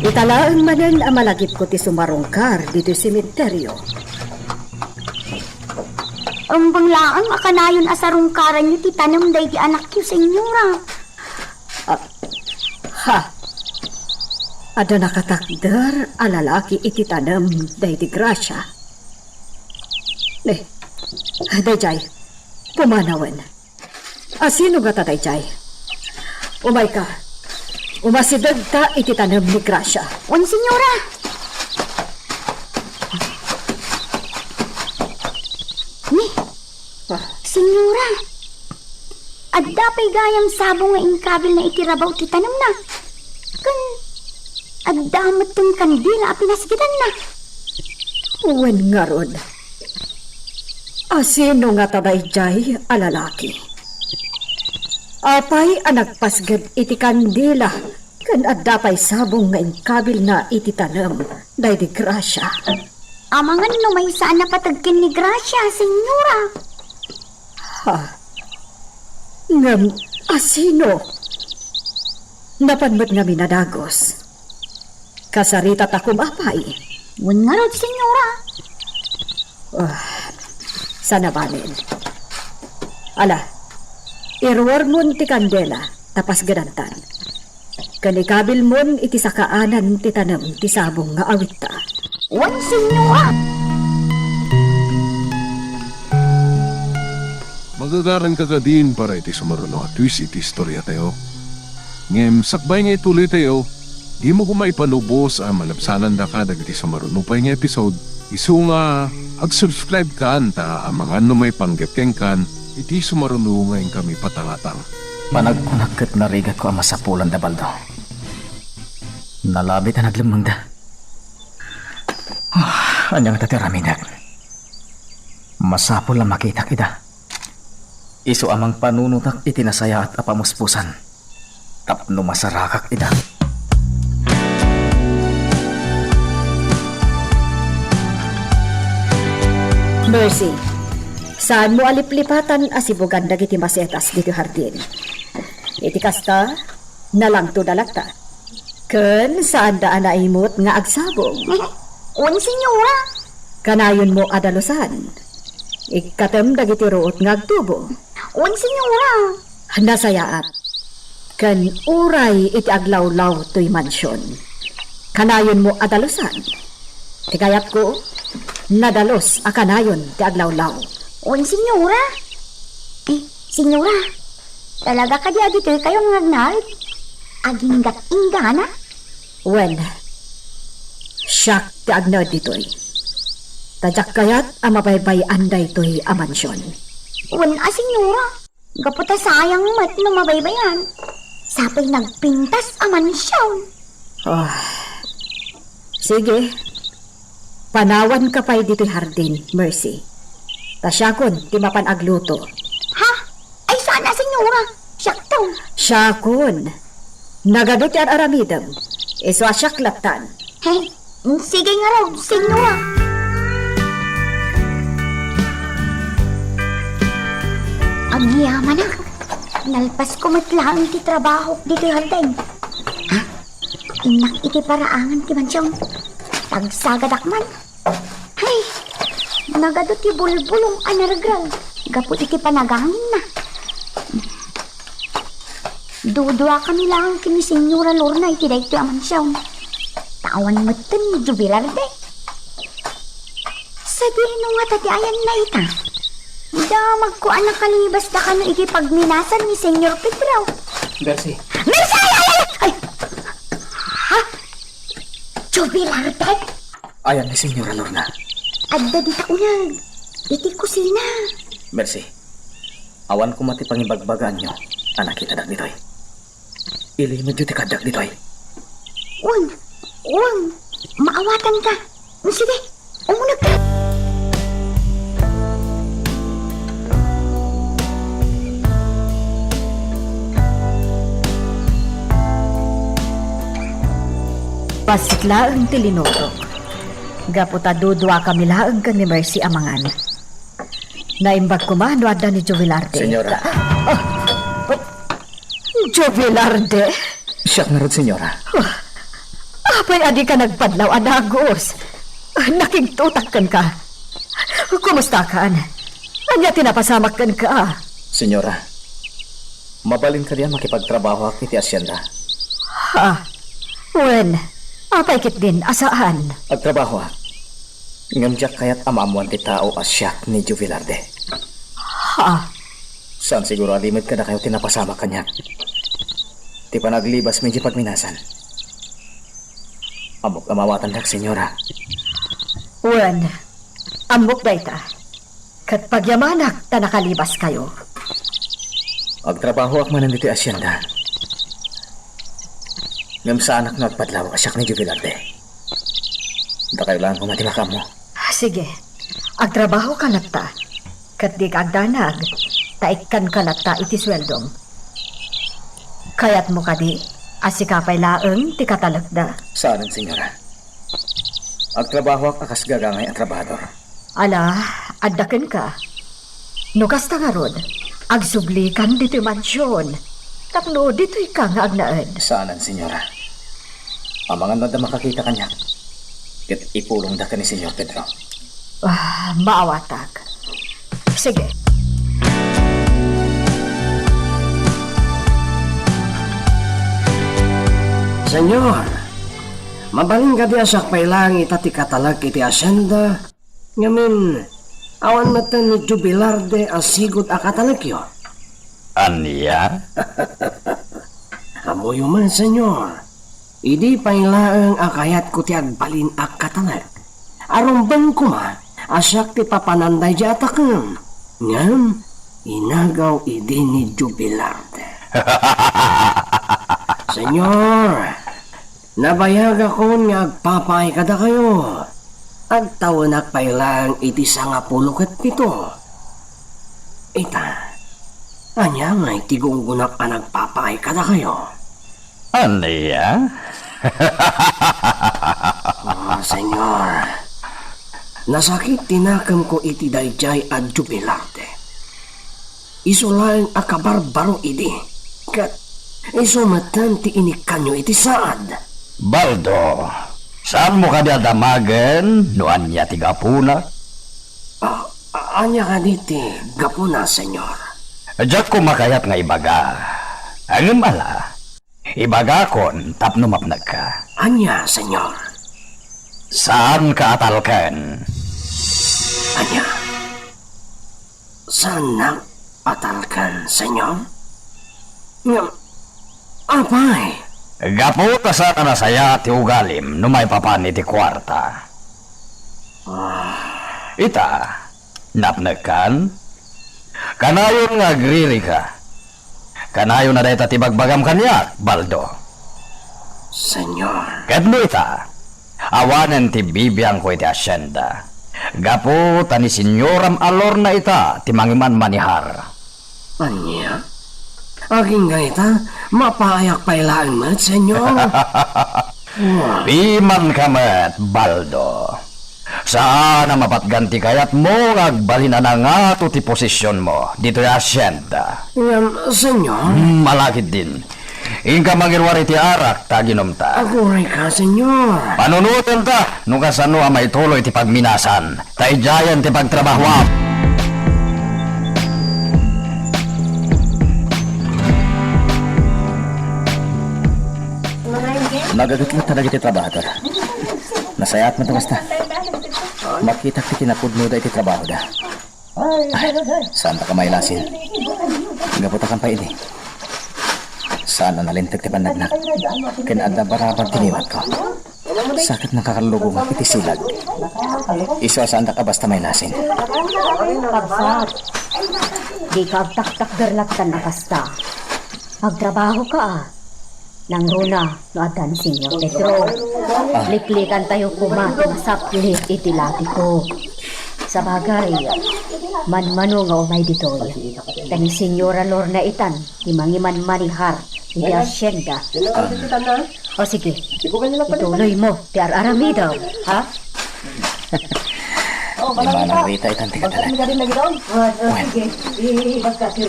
Ita laeng manen a malagipko ti sumarungkar ditoy sementerio. Rumbeng laeng a kanayon a sarungkaranyo ti tanem daydi anakyo, Senyora. Ah, ha. Adda nakatakder a lalaki iti tanem daydi Gracia. Ne, dayjay, pumanawen. A sino ngata dayjay? Umayka. Umasidegta iti tanem ni Gracia. Wen, Senyora. Ni, Ah. Senyora, adda pay gayam sabong nga inkabilna iti rabaw ti tanemna. Ken adda metten kandila a pinasgedanna. Wen ngarud, a sino ngata dayjay a lalaki? Apay a nagpasged iti kandila ken adda pay sabong nga inkabilna iti tanem daydi Gracia? Amangan no maysa a napateg ken ni Gracia, Senyora. Ha? Ngem a sino? Napan met ngamin a dagus. Kasaritatakon apay? Wen ngarud, Senyora. Ah, saan a bale. Ala, iruarmon ti kandela, ta pasgedantan. Ken ikabilmon iti sakaanan ti tanem ti sabong nga awitta. Wen, Senyora. Magagaranka kadin para iti sumaruno a twist iti istoriatayo. Ngem sakbay nga ituloytayo, dimo koma ipanubos a malabsanandaka dagiti sumaruno pay nga episode, isu nga ag-subscribe kan ta amangan no maipanggep kenkan iti sumaruno nga inkami patangatang. Panagkunak ket narigatko a masapulanda, Baldo. Nalabit a naglemmengda. Ah, ania ngata ti aramidek? Masapul a makitak ida. Isu a mangpanunotak iti nasayaat a pamuspusan tapno masarakak ida. Mercy, saanmo a liplipatan a sibugan dagiti masetas ditoy hardin. Iti kasta, nalangtoda latta. Ken saanda a naimut nga agsabong. Wen, Senyora. Kanayonmo a dalusan. Ikkatem dagiti ruot nga agtubo. Wen, Senyora. Nasayaat. Ken uray iti aglawlaw toy mansion. Kanayonmo a dalusan. Ti kayatko, nadalus a kanayon ti aglawlaw. Wen, Senyora. Eh, Senyora, talaga kadi a ditoykayon nga agnaed? Aginggat-inggana? Wen, siak ti agnaed ditoy. Ta diak kayat a mabaybay-an daytoy a mansion. Wen a, Senyora. Gapu ta sayang met no mabaybayan. Sapay nagpintas a mansion. Ah, sige. Panawanka pay ditoy hardin, Mercy. Ta siakon ti mapan agluto. Ha? Ay, saan a, Senyora. Siakto. Siakon. Nagadu ti ar-aramidem. Isu a siak lattan. Hey, sige ngarud, Senyora. Agyamanak. Nalpasko met laeng ti trabahok ditoy hardin. Ha? Innak iti paraangan ti mansion. Tagsagadak man. Ay, nagadu ti bulbulong a naregreg gapu iti panaganginna. Duduakami laeng ken ni Senyora Lorna iti daytoy a mansion. Ta awan metten ni Jubilar de. Sadino ngata ti ayanna ita? Damagko a nakalibasda kano iti pagminasan ni Senyor Pedro. Mercy. Mercy! Ay, ay, ay! Ay! Ha? Jubilar de? Ayan ni Senyora Lorna. Adda dita uneg. Iti kusina. Mercy. Awan koma ti pangibagbagaanyo a nakitadak ditoy. Ilimedyo ti kaaddak ditoy. Wen, wen, maawatanka. Sige, umunegka. Passit laeng ti linutok. Gapu ta duduakami laeng ken ni Mercy a mangan. Naimbag koma no adda ni Jubilarde. Senyora. Ah! Jubilarde? Siak ngarud, senyora. Ah, apay a dika nagpadlaw a dagus? Ah, nakigtutak kenka. Kumustakan? Ania ti napasamak kenka? Senyora, mabalin kadi a makipagtrabahoak iti asienda? Ha? Wen, apay ketdin a saan? Agtrabahoak. Ngem diak kayat a maammoan ti tao a siak ni Joe Velarde. Ha? Saan siguro a di met kadakayo ti napasamak kaniak ti panaglibasmi idiay pagminasan. Ammok a maawatandak, senyora. Wen, ammok dayta. Ket pagyamanak ta nakalibaskayo. Agtrabahoak manen ditoy asienda. Ngem saanak nga agpadlawak a siak ni Joe Velarde. Dakayo laeng koma ti makaammo. Sige, agtrabahoka latta, ket dika agdanag, ta ikkanka latta iti sueldom. Kayatmo kadi a sika pay laeng ti katalekda? Saanen, senyora. Agtrabahoak a kas gagangay a trabahador. Ala, adda kenka. No kasta ngarud, agsublikan ditoy mansion. Tapno ditoyka nga agnaed. Saanen, senyora. Amangan no adda makakita kaniak, ket ipulongda ken ni Señor Pedro. Ah, maawatak. Sige. Señor, mabalin kadi a siak pay laeng ita ti katalek iti asienda? Ngamin, awan metten ni Joe Velarde a sigud a katalekyo. Ania? Ammoyo man, Señor. Idi pay laeng a kayatko ti agbalin a katalek, arumbeng koma a siak ti papanan daydiay a takem. Ngem inagaw idi ni Joe Velarde. Señor, nabayagakon nga agpapaay kadakayo. Agtawenak pay laeng iti sangapulo ket pito. Ita, ania ngay ti gunggonak a nagpapaay kadakayo? Ania? Ah, Señor, nasakit ti nakemko iti daydiay a Joe Velarde. Isu laeng a kabarbaro idi, ket isu metten ti inikkanyo iti saad. Baldo, saanmo kadi a damagen no ania ti gapuna? Ah, a-, ania kadi ti gapuna, Señor? Diak koma kayat nga ibaga. Ngem ala, ibagakon tapno mapnekka. Ania, Señor? Saanka a talken. Ania? Saannak a talken, Señor? Ngem, apay? Gapu ta saan a nasayaat ti ugalim no maipapan iti kuarta. Ah. Ita, napnekkan? Kanayon nga agririka. Kanayon a dayta ti bagbagam kaniak, Baldo. Señor. Ket no ita, awanen ti bibiangko iti asienda. Gapu ta ni Senyoram a Lorna ita ti mangimanmanihar. Ania? Agingga ita, mapaayak pay laeng met, Señor. Pimanka met, Baldo. Saan a mapatgan ti kayatmo nga agbalin a nangato ti posisionmo ditoy asienda. Ngem, Señor? Hmm, ala ketdin. Inka mangiruar iti arak ta aginumta. Agurayka, Señor. Panunotenta no kasano a maituloy ti pagminasan, ta idiayen ti pagtrabahoam. Nagagetget ta dagiti trabahador. Nasayaat met a kasta. Makitak ti kinapudnoda iti trabahoda. Ay, saandak a mailasin. Gapu ta kampay idi, saan a nalinteg ti bannagnak. Ken adda barabag ti ngiwatko. Sakit, nakakalugongak iti silag. Isu a saandak a basta mailasin. Kabsat, dika agtaktakder lattan a kasta. Agtrabahoka a. Nangruna no adda ni Señor Pedro. Ah. Liklikantayo koma ti masaplit iti labiko. Sabagay, manmano nga umay ditoy. Ta ni Señora Lorna itan ti mangimanmanihar iti asienda. Ah. O sige, ituloy mo ti ar-aramidem, ha? Manang Rita, itan ti katalan. Wen,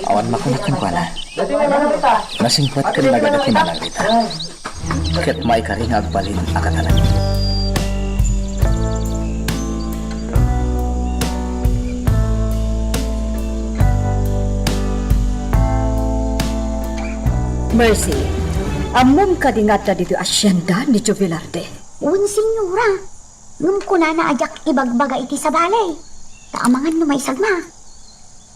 awan makunak kenkuana. Nasingpet ken nagada ti Manang Rita. Ket maikari nga agbalin a katalan. Mercy, ammom kadi nga adda ditoy asienda ni Joe Velarde? Wen, senyora. Ngem kunana a diak ibagbaga iti sabali. Ta amangan no maisagmak.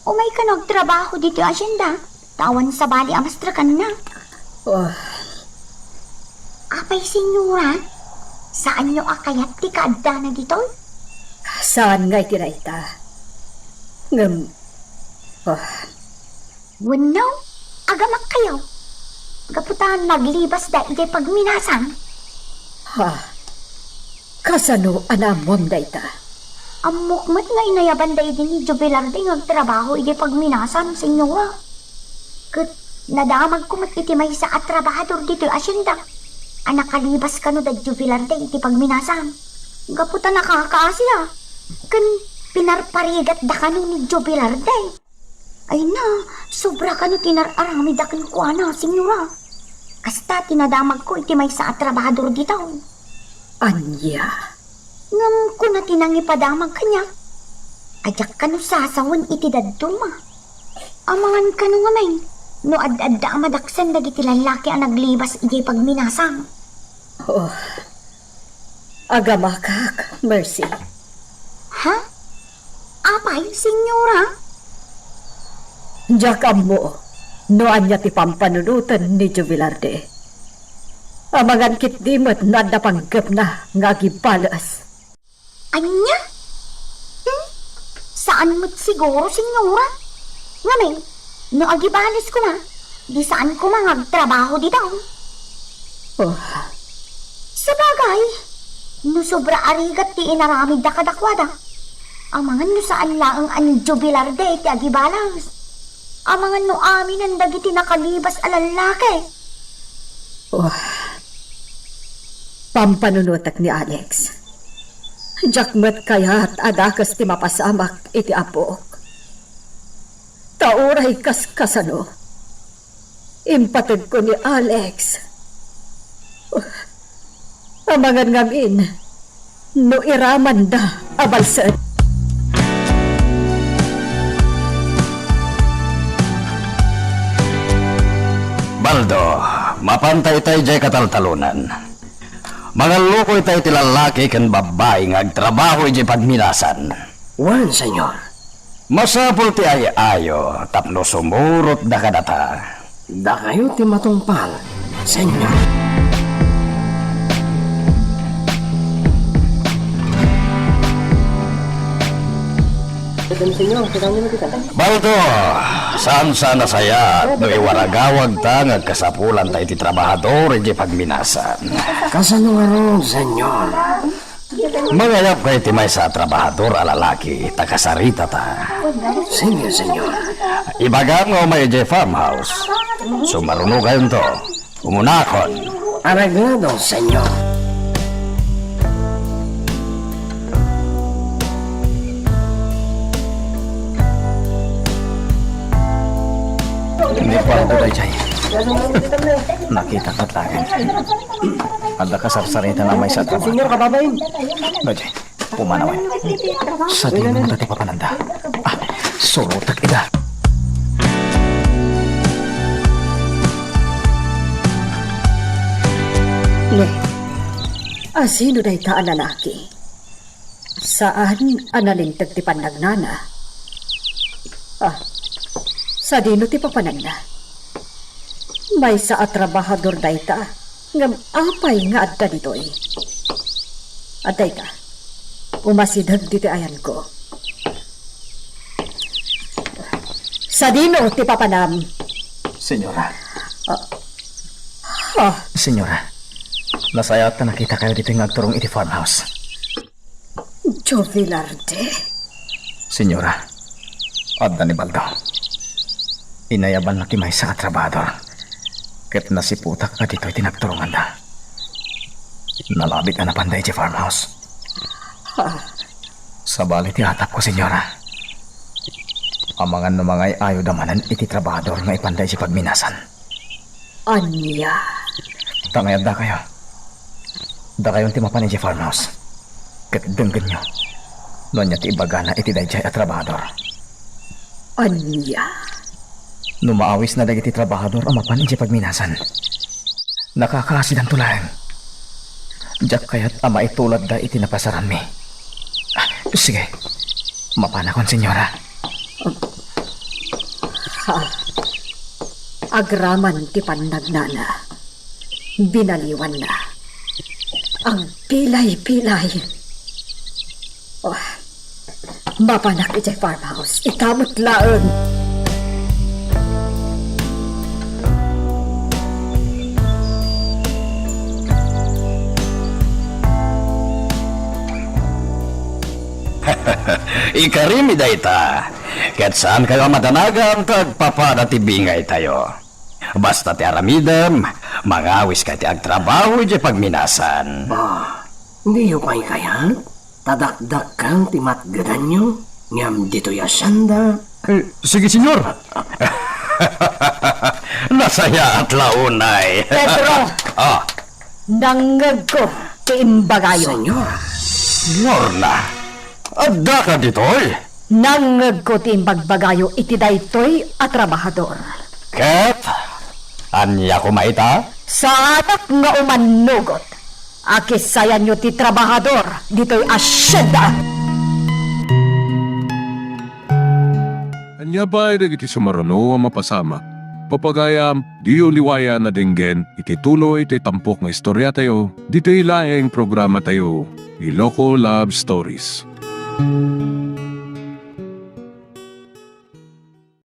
Umay kano agtrabaho ditoy asienda, ta awan sabali a mastrekanna. Oh. Apay, senyora? Saanyo a kayat ti kaaddana ditoy? Saan nga iti dayta. Ngem, oh. Wenno, agamakkayo. Gapu ta naglibasda idiay pagminasan. Ha? Kasano a naammoam dayta? Ammok met nga inayabanda idi ni Joe Velarde nga agtrabaho idiay pagminasan, senyora. Ket nadamagko met iti maysa a trabahador ditoy asienda a nakalibas kano da Joe Velarde iti pagminasan. Gapu ta nakakaasi a, ken pinarparigatda kano ni Joe Velarde. Ay na, sobra kano ti nar-aramidda kenkuana, senyora. Kasta ti nadamagko iti maysa a trabahador ditoy. Ania? Ngem kuna ti nangipadamag kaniak, a diak kano sasawen iti dadduma. Amangan kano ngamin no ad-adda a madaksan dagiti lallaki a naglibas idiay pagminasan. Oh, agamakak, Mercy. Ha? Apay, senyora? Diak ammo no ania ti pampanunoten ni Joe Velarde. Amangan ketdi met no adda panggepna nga agibales. Ania? Hmm? Saan met siguro, senyora? Ngamin, no agibales koma, di saan koma nga agtrabaho ditoy. Oh. Sabagay, no sobra a rigat ti inaramidda kadakuada, amangan no saan laeng a ni Joe Velarde ti agibales. Amangan no aminen dagiti nakalibas a lallaki. Oh. Pampanunotek ni Alex. Diak met kayat a dakes ti mapasamak iti apok. Ta uray kaskasano, impategko ni Alex. Amangan ngamin no iramanda a balsem. Baldo, mapanta itay diay kataltalonan. Mangalluko itay ti lallaki ken babbai nga agtrabaho idiay pagminasan. Wen, Señor. Masapul ti ay-ayo tapno sumurotda kadata. Dakayo ti matungpal, Señor. Baldo, saan sa nasayaat no iwaragawagta nga agkasapulanta iti trabahador iti pagminasan? Kasano ngarud, Señor? Mangayabka iti maysa a trabahador a lalaki ta kasaritata. Sige, Señor. Ibagam nga umay idiay farmhouse. Sumarunogayonto. Umunakon. Areglado, Señor. Ni Baldo daydiay. Nakita ket laeng. Adda kasarsarita a maysa a trabaho. Señor, kababain. Daydiay, pumanawen. Sadino dayta ti papananda? Ah, surotek ida. Ne, asino dayta a lalaki? Saan a nalinteg ti pannagnana. Ah, sadino ti papananna? Maysa a trabahador dayta, ngem apay nga adda ditoy? Adda ita, umasideg ditoy ayanko. Sadino ti papanam? Señora. Ah. Ah. Señora, nasayaat ta nakitakayo ditoy nga agturong iti farmhouse. Joe Velarde? Señora, adda ni Baldo. Inayabanna ti maysa a trabahador. Ket nasiputak a ditoy ti nagturonganda. Nalabit a napanda idiay farmhouse. Ah. Sabali ti atapko, senyora. Amangan no mangay-ayoda manen iti trabahador nga ipanda idiay pagminasan. Ania? Ta ngayaddakayo. Dakayon ti mapan idiay farmhouse. Ket denggenyo no ania ti ibagana iti daydiay a trabahador. Ania? No maawisna dagiti trabahador a mapan idiay pagminasan, nakakaasidanto laeng. Diak kayat a maituladda iti napasaranmi. Ah, sige, mapanakon, senyora. Ha? Agraman ti pannagnana. Binaliwanna. Agpilay-pilay. Oh, mapanak idiay farmhouse. Ita met laeng. Ikarimi dayta, ket saankayo a madanagan ta agpapada ti bingaytayo. Basta ti aramidem, mangawiska iti agtrabaho idiay pagminasan. Ba, diyo pay kayat? Ta dakdakkel ti matgedanyo, ngem ditoy a sanda. Eh, sige, senyor. Nasayaat la unay. Pedro! Ah. Nangngegko ti imbagayo. Senyora. Lorna, addaka ditoy? Nangngegko ti imbagbagayo iti daytoy a trabahador. Ket ania koma ita? Saanak nga umannugot. Akisayanyo ti trabahador ditoy a sienda. Ania pay dagiti sumaruno a mapasamak? Pagayam, diyo liwayan a denggen iti tuloy ti tampok nga istoriatayo, ditoy laeng programatayo, Iloko Love Stories.